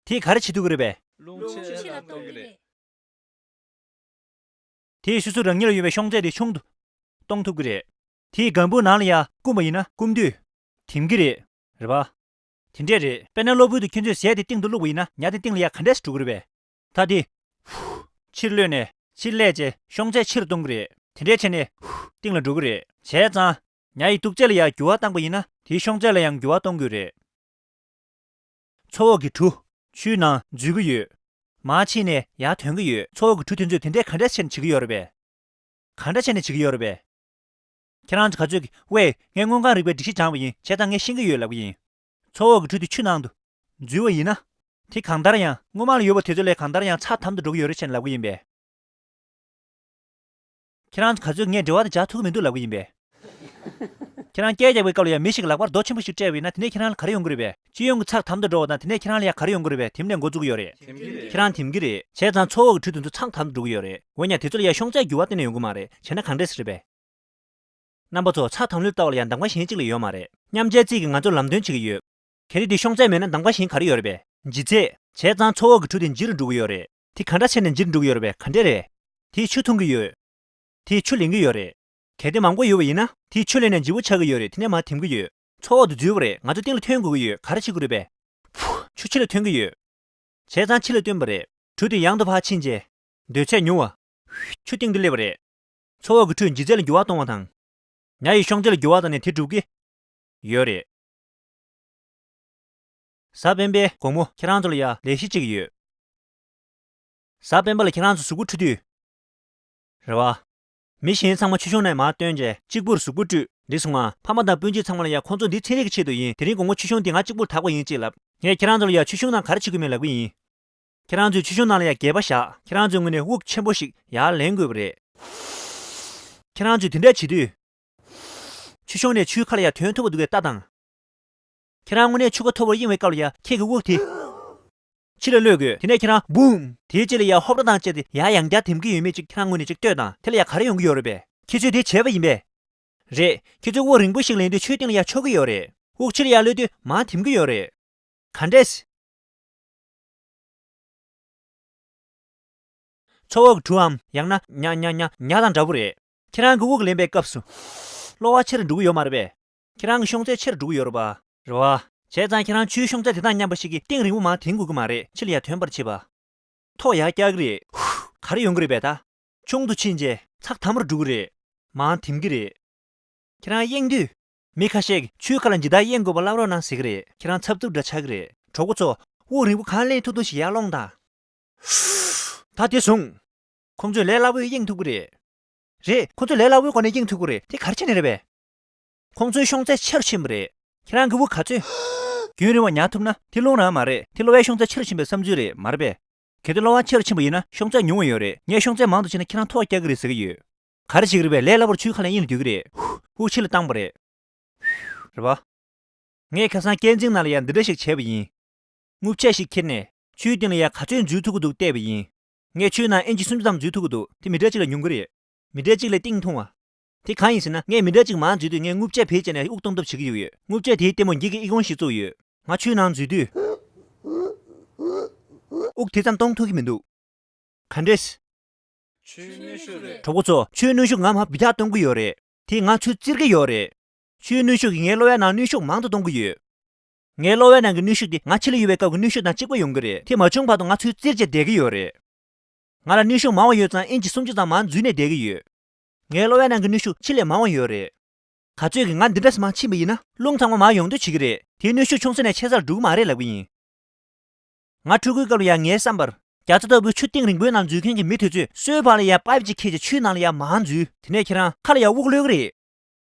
དེས་ག་རེ་བྱེད་ཐུབ་ཀྱི་རེད་པས། རླུང་ཆེ་ལ་གཏོང་གི་རེད། དེས་སོ་སོ་རང་ཉིད་ལ་ཡོད་པའི་ཤོང་ཚད་དེ་ཆུང་དུ་གཏོང་ཐུབ་ཀྱི་རེད། དེས་སྒམ་པོའི་ནང་ལ་ཡ་བསྐུམས་པ་ཡིན་ན་བསྐུམ་དུས་འཐིམ་གྱི་རེད། རེད་པ། དེ་འདྲས་རེད། དཔེར་ན་གློ་བུར་དུ་ཁྱེད་ཚོས་ཟས་དེ་སྟེང་དུ་བླུགས་པ་ཡིན་ན་ཉ་དེ་སྟེང་ལ་ཡ་ག་འདྲས་སེ་འགྲོ་གི་རེད་པས། ད་དེ། ཧུ། ཕྱིར་གློད་ནས་ཕྱིར་སླེབས་རྗེས་ཤོང་ཚད་ཆེ་རུ་གཏོང་གི་རེད། དེ་འདྲས་བྱས་ནས། ཧུ། སྟེང་ལ་འགྲོ་གི་རེད། བྱས་ཙང་། ཉ་ཡི་གཏུག་ཆ་ལ་ཡ་འགྱུར་བ་བཏང་པ་ཡིན་ན་དེའི་ཤོང་ཚད་ལ་ཡང་འགྱུར་བ་གཏོང་དགོས་རེད། མཚོ་འོག་གི་གྲུ། ཆུའི་ནང་འཛུལ་གྱི་ཡོད། མར་ཕྱིན་ནས་ཡར་ཐོན་གྱི་ཡོད། མཚོ་འོག་གི་གྲུ་དེ་ཚོས་དེ་འདྲས་ག་འདྲས་བྱས་ནས་བྱེད་ཀྱི་ཡོད་རེད་པས། ག་འདྲ་བྱས་ནས་བྱེད་ཀྱི་ཡོད་རེད་པས། ཁྱེད་རང་ཚོ་ག་ཚོད་ཀྱིས། ཝེ། ངས་དངོས་གང་རིག་པའི་སྒྲིག་གཞི་སྦྱངས་པ་ཡིན། བྱས་ཙང་ངས་ཤེས་ཀྱི་ཡོད་ལབ་ཀྱི་ཡིན། མཚོ་འོག་གི་གྲུ་དེ་ཆུ་ནང་དུ་འཛུལ་བ་ཡིན་ན། དེ་གང་ལྟར་ཡང་སྔོན་མ་ལ་ཡོད་པ་དེ་ཚོ་ལས་གང་ལྟར་ཡང་ཚགས་དམ་དུ་འགྲོ་གི་ཡོད་རེད་ཅེས་ལབ་ཀྱི་ཡིན་པས། ཁྱེད་རང་ཚོ་ག་ཚོད་ངས་འགྲེལ་བ་དེ་རྒྱག་ཐུབ་ཀྱི་མི་འདུག་ལབ་ཀྱི་ཡིན་པས། ཁྱེད་རང་སྐད་རྒྱག་པའི་སྐབས་ལ་ཡང་མི་ཞིག་གིས་ལག་པར་རྡོ་ཆེན་པོ་ཞིག་སྤྲད་པ་ཡིན་ན་དེ་ནས་ཁྱེད་རང་ལ་ག་རེ་ཡོང་གི་རེད་པས། སྤྱི་ཡོངས་ཀྱི་ཚགས་དམ་དུ་འགྲོ་བ་དང་དེ་ནས་ཁྱེད་རང་ལ་ཡང་ག་རེ་ཡོང་གི་རེད་པས། འཐིམ་ནས་འགོ་བཙུགས་ཀྱི་ཡོད་རེད། ཁྱེད་རང་འཐིམ་གྱི་རེད། བྱས་ཙང་མཚོ་འོག་གི་གྲུ་དེ་ཚོ་ཚགས་དམ་དུ་འགྲོ་གི་ཡོད་རེད། འོན་ཀྱང་དེ་ཚོ་ལ་ཡང་ཤོང་ཚད་འགྱུར་བ་གཏན་ནས་ཡོང་གི་མ་རེད། བྱས་ན་གང་འདྲས་སེ་རེད་པས། རྣམ་པ་ཚོ། ཚགས་དམ་ལུས་ལྟ་བ་ལ་ཡང་གདམ་ག་གཞན་གཅིག་ལས་ཡོད་མ་རེད། མཉམ་འབྲེལ་རྩིས་ཀྱིས་ང་ཚོར་ལམ་སྟོན་བྱེད་ཀྱི་ཡོད། གལ་ཏེ་དེ་ཤོང་ཚད་མེད་ན་གདམ་ག་གཞན་ག་རེ་ཡོད་རེད་པས། ལྗིད་ཚད། བྱས་ཙང་མཚོ་འོག་གི་གྲུ་དེ་འཇིག་རུ་འགྲོ་གི་ཡོད་རེད། དེ་ག་འདྲ་བྱས་ནས་འཇིག་རུ་འགྲོ་གི་ཡོད་རེད་པས། ག་འདྲས་རེད། དེས་ཆུ་འཐུང་གི་ཡོད། དེས་ཆུ་ལེན་གྱི་ཡོད་རེད། གལ་ཏེ་མང་པོ་ཡོད་པ་ཡིན་ན་དེས་ཆུ་ལེན་ནས་ལྗིད་པོ་ཆགས་ཀྱི་ཡོད་རེད། དེ་ནས་མར་འཐིམ་གྱི་ཡོད། མཚོ་འོག་ཏུ་འཛུལ་བ་རེད། ང་ཚོ་སྟེང་ལ་ཐོན་དགོས་ཀྱི་ཡོད། ག་རེ་བྱེད་དགོས་རེད་པས། ཕུ། ཆུ་ཕྱི་ལ་ཐོན་གྱི་ཡོད། བྱས་ཙང་ཕྱི་ལ་བཏོན་པ་རེད། གྲུ་དེ་ཡང་དུ་ཕར་ཕྱིན་རྗེས། འདོད་ཚད་ཉུང་བ། ཆུ་སྟེང་དུ་སླེབས་པ་རེད། ཚོགས་འཁོར་གྱི་ཁྲོད་འཇིགས་ཚད་ལ་འགྱུར་བ་གཏོང་བ་དང་། ཉ་ཡི་ཤོང་ཚད་ལ་འགྱུར་བ་བཏང་ནས་དེ་སྒྲུབ་ཀྱི་ཡོད་རེད། གཟའ་སྤེན་པའི་དགོང་མོ་ཁྱེད་རང་ཚོ་ལ་ཡ་ལས་གཞི་གཅིག་ཡོད། གཟའ་སྤེན་པ་ལ་ཁྱེད་རང་ཚོ་གཟུགས་པོ་འཁྲུ་དུས། རེད་བ། མི་གཞན་ཚང་མ་ཆུ་གཤོང་ནས་མར་བཏོན་རྗེས་གཅིག་པུར་གཟུགས་པོ་བཀྲུས། འགྲིག་སོང་ང་། ཕ་མ་དང་སྤུན་མཆེད་ཚང་མ་ལ་ཡ་ཁོང་ཚོ་འདི་ཚན་རིག་གི་ཆེད་དུ་ཡིན། དེ་རིང་དགོང་མོ་ཆུ་གཤོང་འདི་ང་གཅིག་པུར་དག་པ་ཡིན་ཅེས་ལབ། ངས་ཁྱེད་རང་ཚོ་ལ་ཡ་ཆུ་གཤོང་ནང་ག་རེ་བྱེད་དགོས་མིན་ལབ་ཀྱི་ཡིན། ཁྱེད་རང་ཚོས་ཆུ་གཤོང་ནང་ལ་ཡ་སྒལ་པ་བཞག་ཁྱེད་རང་ཚོའི་ངོས་ནས་དབུགས་ཆེན་པོ་ཞིག་ཡར་ལེན་དགོས་པ་རེད། ཁྱེད་རང་ཚོས་དེ་འདྲ་བྱེད་དུས། ཆུ་གཤོང་ནས་ཆུའི་ཁ་ལ་ཡ་ཐོན་ཐུབ་པ་འདུག་གས་ལྟ་དང་། ཁྱེད་རང་དངོས་གནས་ཆུ་ཁ་མཐོ་པོར་གཡེང་བའི་སྐབས་ལ་ཡ་ཁྱེད་ཀྱི་དབུགས་དེ་ཕྱི་ལ་གློད་དགོས། དེ་ནས་ཁྱེད་རང་འབུམ་དེའི་རྗེས་ལ་ཡ་ཧོབ་ཏེ་བཏང་བྱས་ཏེ་ཡར་ཡང་བསྐྱར་འཐེན་གྱི་ཡོད་མེད་ཅིག་ཁྱེད་རང་ངོས་ནས་ཅིག་ལྟོས་དང་། དེ་ལ་ཡ་ག་རེ་ཡོང་གི་ཡོད་རེད་པས། ཁྱེད་ཚོས་དེ་བྱས་པ་ཡིན་པས། རེད། ཁྱེད་ཚོས་དབུགས་རིང་པོ་ཞིག་ལེན་དུས་ཆུའི་སྟེང་ལ་ཡ་ཆོག་གི་ཡོད་རེད། དབུགས་ཕྱི་ལ་ཡ་གློད་དུས་མར་འཐེན་གྱི་ཡོད་རེད། ག་འདྲས། ཚོགས་འཁོར་གྱི་གྲུའམ་ཡང་ན་ཉ་ཉ་ཉ་ཉ་དང་འདྲ་པོ་རེད། ཁྱེད་རང་གི་དབུགས་ལེན་པའི་སྐབས་སུ། གློ་བ་ཆེར་འགྲོ་གི་ཡོད་མ་རེད་པས། ཁྱེད་རང་གི་ཤོང་ཚད་ཆེར་འགྲོ་གི་ཡོད་རེད་པ། རེད་བ། བྱས་ཙང་ཁྱེད་རང་ཆུའི་ཤོང་ཚད་དེ་དང་མཉམ་པ་ཞིག་གི་གཏིང་རིང་པོ་མར་འཐེན་དགོས་ཀྱི་མ་རེད། ཕྱི་ལ་ཡ་ཐོན་པར་བྱེད་པ། ཐོག་ཡར་བཀྱག་གི་རེད། ཧུ། ག་རེ་ཡོང་གི་རེད་པས་ད། ཆུང་དུ་ཕྱིན་རྗེས་ཚགས་དམ་པོར་འགྲོ་གི་རེད། མར་འཐེན་གྱི་རེད། ཁྱེད་རང་གཡེང་དུས། མི་ཁ་ཤས་ཀྱིས་ཆུའི་ཁ་ལ་ཇི་ལྟར་གཡེང་དགོས་པ་བསླབ་རོགས་གནང་ཟེར་གྱི་རེད། ཁྱེད་རང་འཚབ་འཚུབ་འདྲ་ཆགས་ཀྱི་རེད། གྲོགས་པོ་ཚོ། དབུགས་རིང་པོ་གང་ལེན་ཐུབ་ཐུབ་ཞིག་ཡར་སློང་དང་། ད་དེ་བཟུང་། ཁོང་ཚོས་ལས་སླ་པོས་གཡེང་ཐུབ་ཀྱི་རེད། རེད། ཁོང་ཚོས་ལས་སླ་པོའི་སྒོ་ནས་གཡེང་ཐུབ་ཀྱི་རེད། དེ་ག་རེ་བྱས་ནས་རེད་པས། ཁོང་ཚོའི་ཤོང་ཚད་ཆེ་རུ་ཕྱིན་པ་རེད། ཁྱེད་རང་གི་དབུགས་ག་ཚོད། རྒྱུན་རིང་བ་ཉར་ཐུབ་ན་དེ་རླུང་རང་མ་རེད། དེ་གློ་བའི་ཤོང་ཚད་ཆེ་རུ་ཕྱིན་པའི་བསམ་ཚུལ་རེད་མ་རེད་པས། གལ་ཏེ་གློ་བ་ཆེ་རུ་ཕྱིན་པ་ཡིན་ན་ཤོང་ཚད་ཉུང་བ་ཡོད་རེད། ངས་ཤོང་ཚད་མང་དུ་ཕྱིན་ན་ཁྱེད་རང་ཐོག་བཀྱག་གི་རེད་ཟེར་གྱི་ཡོད། ག་རེ་བྱེད་ཀྱི་རེད་པས། ལས་སླ་པོར་ཆུའི་ཁ་ལ་གཡེང་ནས་སྡོད་ཀྱི་རེད། ཧུ། དབུགས་ཕྱི་ལ་བཏང་པ་རེད། རེད་པ། ངས་ཁ་སང་སྐས་འཛེག་ནང་ལ་ཡང་འདི་འདྲ་ཞིག་བྱས་པ་ཡིན། རྔུབ་ཆས་ཤིག་ཁྱེར་ནས་ཆུའི་སྟེང་ལ་ཡང་ག་ཚོད་འཛུལ་ཐུབ་ཀྱི་འདུག་བལྟས་པ་ཡིན། ངས་ཆུའི་ནང་ཨིན་ཅི་སུམ་ཅུ་ཙམ་འཛུལ་ཐུབ་ཀྱི་འདུག་དེ་མི་ཊར་གཅིག་ལ་ཉུང་གི་རེད། མི་ཊར་གཅིག་ལ་གཏིང་ཐུང་བ། དེ་གང་ཡིན་ཟེར་ན། ངས་མི་ཊར་གཅིག་མར་འཛུལ་དུས་ངས་རྔུབ་ཆས་བེད་སྤྱད་ནས་དབུགས་གཏོང་ཐབས་བྱེད་ཀྱི་ཡོད། རྔུབ་ཆས་དེའི་ལྟད་མོ་འགྱིག་གི་ཨི་ཁུང་ཞིག་བཙུགས་ཡོད། ང་ཆུའི་ནང་འཛུལ་དུས། དབུགས་དེ་ཙམ་གཏོང་ཐུབ་ཀྱི་མི་འདུག་ག་འདྲས། ཆུའི་གནོན་ཤུགས་རེད། གྲོགས་པོ་ཚོ། ཆུའི་གནོན་ཤུགས་ང་མར་འབུད་རྒྱག་གཏོང་གི་ཡོད་རེད། དེས་ང་ཆུ་བཙིར་གྱི་ཡོད་རེད། ཆུའི་གནོན་ཤུགས་ཀྱིས་ངའི་གློ་བའི་ནང་གནོན་ཤུགས་མང་དུ་གཏོང་གི་ཡོད། ངའི་གློ་བའི་ནང་གི་གནོན་ཤུགས་དེ་ང་ཕྱི་ལ་ཡོད་པའི་སྐབས་ཀྱི་གནོན་ཤུགས་དང་གཅིག་པ་ཡོང་གི་རེད། དེ་མ་བྱུང་བར་དུ་ང་ཆུ་བཙིར་བྱས་བསྡད་ཀྱི་ཡོད་རེད། ང་ལ་གནོན་ཤུགས་མང་བ་ཡོད་ཙང་ཨིན་ཅི་སུམ་ཅུ་ཙམ་མར་འཛུལ་ནས་བསྡད་ཀྱི་ཡོད། ངའི་གློ་བའི་ནང་གི་གནོན་ཤུགས་ཕྱི་ལས་མང་བ་ཡོད་རེད། ག་ཚོད་ཀྱིས་ང་འདི་འདྲ་མར་ཕྱིན་པ་ཡིན་ན་རླུང་ཚང་མ་མར་ཡོང་འདོད་བྱེད་ཀྱི་རེད། དེའི་གནོན་ཤུགས་ཆུང་ས་ནས་ཆེ་སར་འགྲོ་གི་མ་རེད་ལབ་ཀྱི་ཡིན། ང་འཁྲུལ་སྒོའི་སྐབས་ལ་ཡང་ངའི་བསམ་པར། རྒྱ་མཚོ་ལྟ་བུའི་ཆུ་གཏིང་རིང་པོའི་ནང་འཛུལ་མཁན་གྱི་མི་དེ་ཚོས་སོའི་བར་ལ་ཡང་པའིབ་ཅིག་འཁྱེར་བྱས་ཆུའི་ནང་ལ་ཡང་མར་འཛུལ། དེ་ནས་ཁྱེད་རང་ཁ་ལ་ཡང་དབུགས་གློད་ཀྱི་རེད།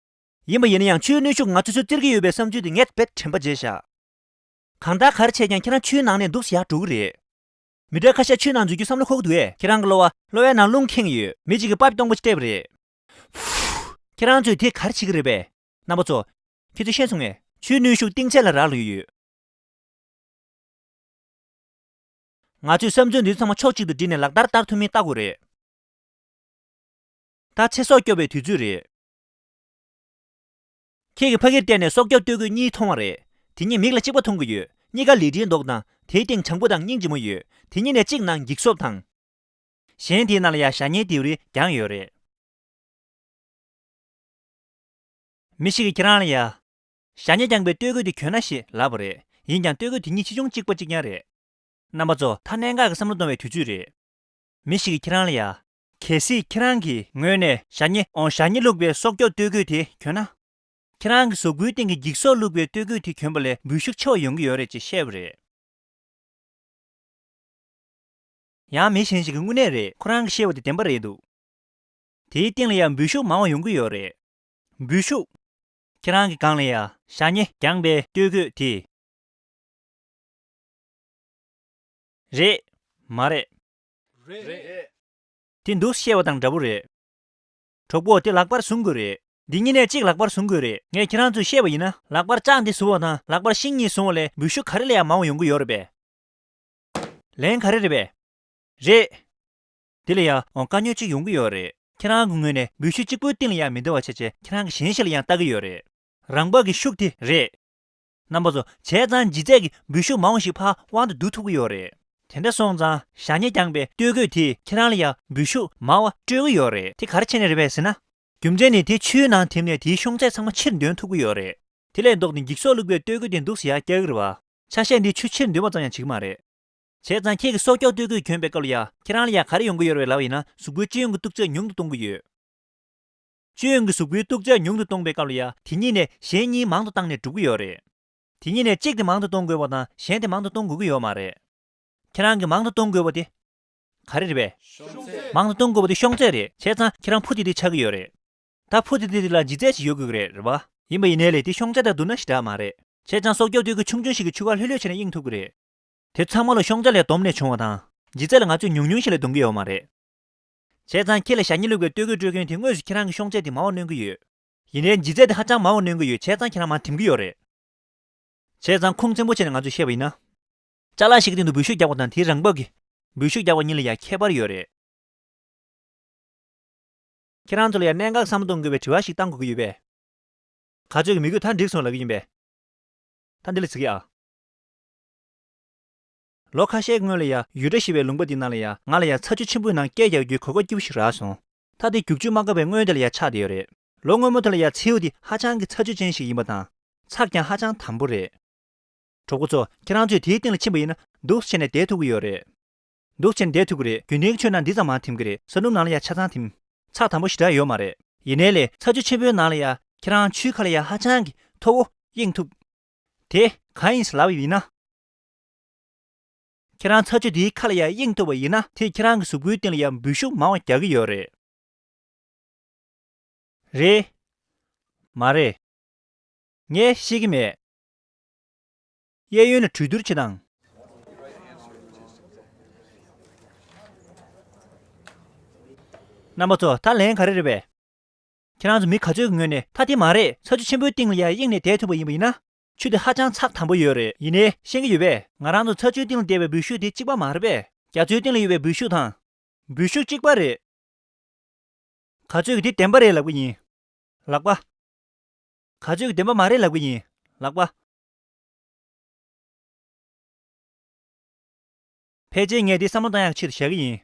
ཡིན་པ་ཡིན་ན་ཡང་ཆུའི་གནོན་ཤུགས་ང་ཚོ་ཚོས་བཙིར་གྱི་ཡོད་པའི་བསམ་ཚུལ་དེ་ངས་རྦད་དྲན་པ་བརྗེད་བཞག་གང་ལྟར་ག་རེ་བྱས་ཀྱང་ཁྱེད་རང་ཆུའི་ནང་ནས་འདུག་སེ་ཡར་འགྲོ་གི་རེད། མི་འདྲ་ཁ་ཤས་ཆུའི་ནང་འཛུལ་རྒྱུ་བསམ་བློ་འཁོར་གྱི་འདུག་གས། ཁྱེད་རང་གི་གློ་བ། གློ་བའི་ནང་རླུང་ཁེངས་ཡོད། མི་གཅིག་གིས་པའིབ་སྟོང་པ་ཅིག་སྤྲད་པ་རེད། ཁྱེད་རང་ཚོས་དེ་ག་རེ་བྱེད་ཀྱི་རེད་པས། རྣམ་པ་ཚོ། ཁྱེད་ཚོས་ཤེས་སོང་ངས། ཆུའི་གནོན་ཤུགས་གཏིང་ཚད་ལ་རག་ལུས་ཡོད། ང་ཚོས་བསམ་ཚུལ་འདི་ཚོ་ཚང་མ་ཕྱོགས་གཅིག་ཏུ་བསྒྲིལ་ནས་ལག་བསྟར་བསྟར་ཐུབ་མིན་ལྟ་དགོས་རེད། ད་ཚེ་སྲོག་སྐྱོབ་པའི་དུས་ཚོད་རེད། ཁྱེད་ཀྱིས་ཕ་གིར་བལྟས་ནས་སྲོག་སྐྱོབ་སྟོད་གོས་གཉིས་མཐོང་བ་རེད། དེ་གཉིས་མིག་ལ་གཅིག་པ་མཐོང་གི་ཡོད། གཉིས་ཀ་ལི་ཁྲིའི་མདོག་དང་དེའི་སྟེང་བྱང་བུ་དང་སྙིང་རྗེ་མོ་ཡོད། དེ་གཉིས་ནས་གཅིག་ནང་འགྱིག་སོབ་དང་། གཞན་དེའི་ནང་ལ་ཡང་ཞྭ་སྙེ་ལྡེའུ་རི་རྒྱང་ཡོད་རེད། མི་ཞིག་གིས་ཁྱེད་རང་ལ་ཡ། ཞྭ་སྙེ་རྒྱང་པའི་སྟོད་གོས་དེ་གྱོན་ན་ཞེས་ལབ་པ་རེད། ཡིན་ཀྱང་སྟོད་གོས་དེ་གཉིས་ཆེ་ཆུང་གཅིག་པ་གཅིག་རྐྱང་རེད། རྣམ་པ་ཚོ། ད་གནད་འགག་གི་བསམ་བློ་གཏོང་བའི་དུས་ཚོད་རེད། མི་ཞིག་གིས་ཁྱེད་རང་ལ་ཡ། གལ་སྲིད་ཁྱེད་རང་གི་ངོས་ནས་ཞྭ་སྙེ། འོ། ཞྭ་སྙེ་བླུགས་པའི་སྲོག་སྐྱོབ་སྟོད་གོས་དེ་གྱོན་ན། ཁྱེད་རང་གི་གཟུགས་པོའི་སྟེང་གི་འགྱིག་སོབ་བླུགས་པའི་སྟོད་གོས་དེ་གྱོན་པ་ལས་འབུད་ཤུགས་ཆེ་བ་ཡོང་གི་ཡོད་རེད་ཅེས་བཤད་པ་རེད། ཡང་མི་གཞན་ཞིག་གིས། དངོས་གནས་རེད། ཁོ་རང་གིས་བཤད་པ་དེ་བདེན་པ་རེད་འདུག་དེའི་སྟེང་ལ་ཡང་འབུད་ཤུགས་མང་བ་ཡོང་གི་ཡོད་རེད། འབུད་ཤུགས། ཁྱེད་རང་གི་སྒང་ལ་ཡ་ཞྭ་སྙེ་རྒྱང་པའི་སྟོད་གོས་དེ། རེད། མ་རེད། རེད། དེ་འདུག་བཤད་པ་དང་འདྲ་པོ་རེད། གྲོགས་པོ། དེ་ལག་པར་བཟུང་དགོས་རེད། འདི་གཉིས་ནས་གཅིག་ལག་པར་བཟུང་དགོས་རེད། ངས་ཁྱེད་རང་ཚོས་བཤད་པ་ཡིན་ན། ལག་པར་ལྕགས་འདི་བཟུང་བ་དང་ལག་པར་ཤིང་གཉིས་བཟུང་བ་ལས་འབུད་ཤུགས་ག་རེ་ལ་ཡང་མང་བ་ཡོང་གི་ཡོད་རེད་པས། ལན་ག་རེ་རེད་པས། རེད། དེ་ལ་ཡང་། འོ། དཀའ་ཉེན་གཅིག་ཡོང་གི་ཡོད་རེད། ཁྱེད་རང་གི་ངོས་ནས་འབུད་ཤུགས་གཅིག་པུའི་སྟེང་ལ་ཡང་མི་འདུ་བ་བྱས་བྱས་ཁྱེད་རང་གིས་གཞན་ཞིག་ལ་ཡང་ལྟ་གི་ཡོད་རེད། རང་འབག་གི་ཤུགས་དེ་རེད། རྣམ་པ་ཚོ། བྱས་ཙང་ལྗིད་ཚད་ཀྱི་འབུད་ཤུགས་མང་བ་ཞིག་ཕར་དབང་དུ་བསྡུ་ཐུབ་ཀྱི་ཡོད་རེད། དེ་འདྲ་སོང་ཙང་ཞྭ་སྙེ་རྒྱང་པའི་སྟོད་གོས་དེས་ཁྱེད་རང་ལ་ཡང་འབུད་ཤུགས་མང་བ་སྤྲོད་ཀྱི་ཡོད་རེད། དེ་ག་རེ་བྱས་ནས་རེད་པས་ཟེར་ན། རྒྱུ་མཚན་ནི་དེ་ཆུའི་ནང་འཐིམ་ནས་དེའི་ཤོང་ཚད་ཚང་མ་ཕྱིར་འདོན་ཐུབ་ཀྱི་ཡོད་རེད། དེ་ལས་ལྡོག་སྟེ་འགྱིག་སོབ་བླུགས་པའི་སྟོད་གོས་དེ་འདུག་སེ་ཡར་བཀྱག་གི་རེད་བ། ཆ་ཤས་འདིས་ཆུ་ཕྱིར་འདོན་པ་ཙམ་ཡང་བྱེད་ཀྱི་མ་རེད། བྱས་ཙང་ཁྱེད་ཀྱིས་སྲོག་སྐྱོབ་སྟོད་གོས་གྱོན་པའི་སྐབས་ལ་ཡ། ཁྱེད་རང་ལ་ཡ་ག་རེ་ཡོང་གི་ཡོད་རེད་ལབ་པ་ཡིན་ན། གཟུགས་པོའི་སྤྱི་ཡོངས་ཀྱི་གཏུག་ཚད་ཉུང་དུ་གཏོང་གི་ཡོད། སྤྱི་ཡོངས་ཀྱི་གཟུགས་པོའི་སྟུག་ཚད་ཉུང་དུ་གཏོང་བའི་སྐབས་ལ་ཡ་དེ་གཉིས་ནས་གཞན་གཉིས་མང་དུ་བཏང་ནས་འགྲུབ་ཀྱི་ཡོད་རེད། དེ་གཉིས་ནས་གཅིག་དེ་མང་དུ་གཏོང་དགོས་པ་དང་གཞན་དེ་མང་དུ་གཏོང་དགོས་ཀྱི་ཡོད་མ་རེད། ཁྱེད་རང་གིས་མང་དུ་གཏོང་དགོས་པ་དེ་ག་རེ་རེད་པས། མང་དུ་གཏོང་དགོས་པ་དེ་ཤོང་ཚད་རེད། བྱས་ཙང་ཁྱེད་རང་ཕུ་ཏི་ཏི་ཆགས་ཀྱི་ཡོད་རེད། ད་ཕུ་ཏི་ཏི་དེ་ལ་ལྗིད་ཚད་ཅིག་ཡོད་དགོས་ཀྱི་རེད། རེད་པ། ཡིན་པ་ཡིན་ནའི་ལས་དེ་ཤོང་ཚད་དང་བསྡུར་ན་ཞེ་དྲག་མ་རེད། བྱས་ཙང་སྲོག་སྐྱོབ་སྟོད་གོས་ཆུང་ཆུང་ཞིག་གི་ཆུ་ཁར་ལྷོད་ལྷོད་བྱས་ནས་གཡེང་ཐུབ་ཀྱི་རེད། དེ་ཚང་མ་ལ་ཤོང་ཚད་ལས་བསྡོམས་ནས་བྱུང་བ་དང་། ལྗིད་ཚད་ལ་ང་ཚོས་ཉུང་ཉུང་ཞིག་ལས་བསྡོམས་ཀྱི་ཡོད་མ་རེད། བྱས་ཙང་ཁྱེད་ལ་ཞྭ་སྙིང་ལུག་པའི་སྟོད་གོས་སྤྲོད་མཁན་དེ་དངོས་སུ་ཁྱེད་རང་གི་ཤོང་ཚད་དེ་མང་བ་གནོན་གྱི་ཡོད། ཡིན་ནའི་ལྗིད་ཚད་དེ་ཧ་ཅང་མང་བ་གནོན་གྱི་ཡོད། བྱས་ཙང་ཁྱེད་རང་མར་འཐིམ་གྱི་ཡོད་རེད། བྱས་ཙང་ཁུངས་བཙན་པོ་བྱས་ནས་ང་ཚོས་བཤད་པ་ཡིན་ན། ཅ་ལག་ཞིག་གི་སྟེང་དུ་འབུད་ཤུགས་རྒྱག་པ་དང་དེའི་རང་བབས་ཀྱི་འབུད་ཤུགས་རྒྱག་པ་གཉིས་ལ་ཡང་ཁྱད་པར་ཡོད་རེད། ཁྱེད་རང་ཚོ་ལ་ཡང་གནད་འགག་བསམ་བློ་གཏོང་དགོས་པའི་དྲི་བ་ཞིག་བཏང་དགོས་ཀྱི་ཡོད་པས། ག་ཚོད་ཀྱི་མི་དགོས། ད་འགྲིག་སོང་ལབ་ཀྱི་ཡིན་པས། ད་འདི་ལ་གཟིགས་ཨ། ལོ་ཁ་ཤས་སྔོན་ལ་ཡ་ཡུ་ཏྲ་ཞེས་པའི་ལུང་པ་འདི་ནང་ལ་ཡ་ང་ལ་ཡ་ཚ་ཆུ་ཆེན་པོའི་ནང་སྐད་རྒྱག་རྒྱུའི་གོ་སྐབས་སྐྱིད་པོ་ཞིག་རག་སོང་། ད་དེ་རྒྱུག་ཆུ་མ་བཀབ་པའི་སྔོན་དེ་ལ་ཡ་ཆགས་བསྡད་ཡོད་རེད། ལོ་སྔོན་མ་དེ་ལ་ཡ་མཚེའུ་དེ་ཧ་ཅང་གི་ཚ་ཆུ་ཅན་ཞིག་ཡིན་པ་དང་། ཚྭ་ཀྱང་ཧ་ཅང་དམ་པོ་རེད། གྲོགས་པོ་ཚོ། ཁྱེད་རང་ཚོས་དེའི་སྟེང་ལ་ཕྱིན་པ་ཡིན་ན་འདུག་སེ་བྱས་ནས་བསྡད་ཐུབ་ཀྱི་ཡོད་རེད། འདུག་སེ་བྱས་ནས་བསྡད་ཐུབ་ཀྱི་རེད། རྒྱུན་ལྡན་གྱི་ཆུ་ནང་འདི་ཙམ་མར་འཐིམ་གྱི་རེད། ས་སྣུམ་ནང་ལ་ཡ་ཆ་ཚང་འཐིམ། ཚྭ་དམ་པོ་ཞེ་དྲག་ཡོད་མ་རེད། ཡིན་ནའི་ལས་ཚ་ཆུ་ཆེན་པོའི་ནང་ལ་ཡ་ཁྱེད་རང་ཆུའི་ཁ་ལ་ཡ་ཧ་ཅང་གི་མཐོ་བོ་གཡེང་ཐུབ། དེ་གང་ཡིན་ཟེར་ལབ་པ་ཡིན་ན། ཁྱེད་རང་ཚ་ཆུ་དེའི་ཁ་ལ་ཡ་གཡེང་ཐུབ་པ་ཡིན་ན་དེས་ཁྱེད་རང་གི་གཟུགས་པོའི་སྟེང་ལ་ཡ་འབུད་ཤུགས་མང་བ་རྒྱག་གི་ཡོད་རེད། རེད། མ་རེད། ངས་ཤེས་ཀྱི་མེད། གཡས་གཡོན་ལ་གྲོས་བསྡུར་བྱེད་དང་། རྣམ་པ་ཚོ། ད་ལན་ག་རེ་རེད་པས། ཁྱེད་རང་ཚོ་མི་ག་ཚོད་ཀྱི་ངོས་ནས་ད་དེ་མ་རེད། ཚ་ཆུ་ཆེན་པོའི་སྟེང་ལ་ཡ་གཡེང་ནས་བསྡད་ཐུབ་པ་ཡིན་པ་ཡིན་ན། ཆུ་དེ་ཧ་ཅང་ཚྭ་དམ་པོ་ཡོད་རེད། ཡིན་ནའི་ཤེས་ཀྱི་ཡོད་པས། ང་རང་ཚོ་ཚ་ཆུའི་སྟེང་ལ་བསྡད་པའི་འབུད་ཤུགས་དེ་གཅིག་པ་མ་རེད་པས། རྒྱ་མཚོའི་སྟེང་ལ་ཡོད་པའི་འབུད་ཤུགས་དང་། འབུད་ཤུགས་གཅིག་པ་རེད། ག་ཚོད་ཀྱི་དེ་བདེན་པ་རེད་ལབ་ཀྱི་ཡིན། ལག་པ། ག་ཚོད་ཀྱི་བདེན་པ་མ་རེད་ལབ་ཀྱི་ཡིན། ལག་པ། ཕལ་ཆེར་ངས་འདི་བསམ་བློ་བཏང་ཡག་ཆེད་དུ་བཞག་གི་ཡིན།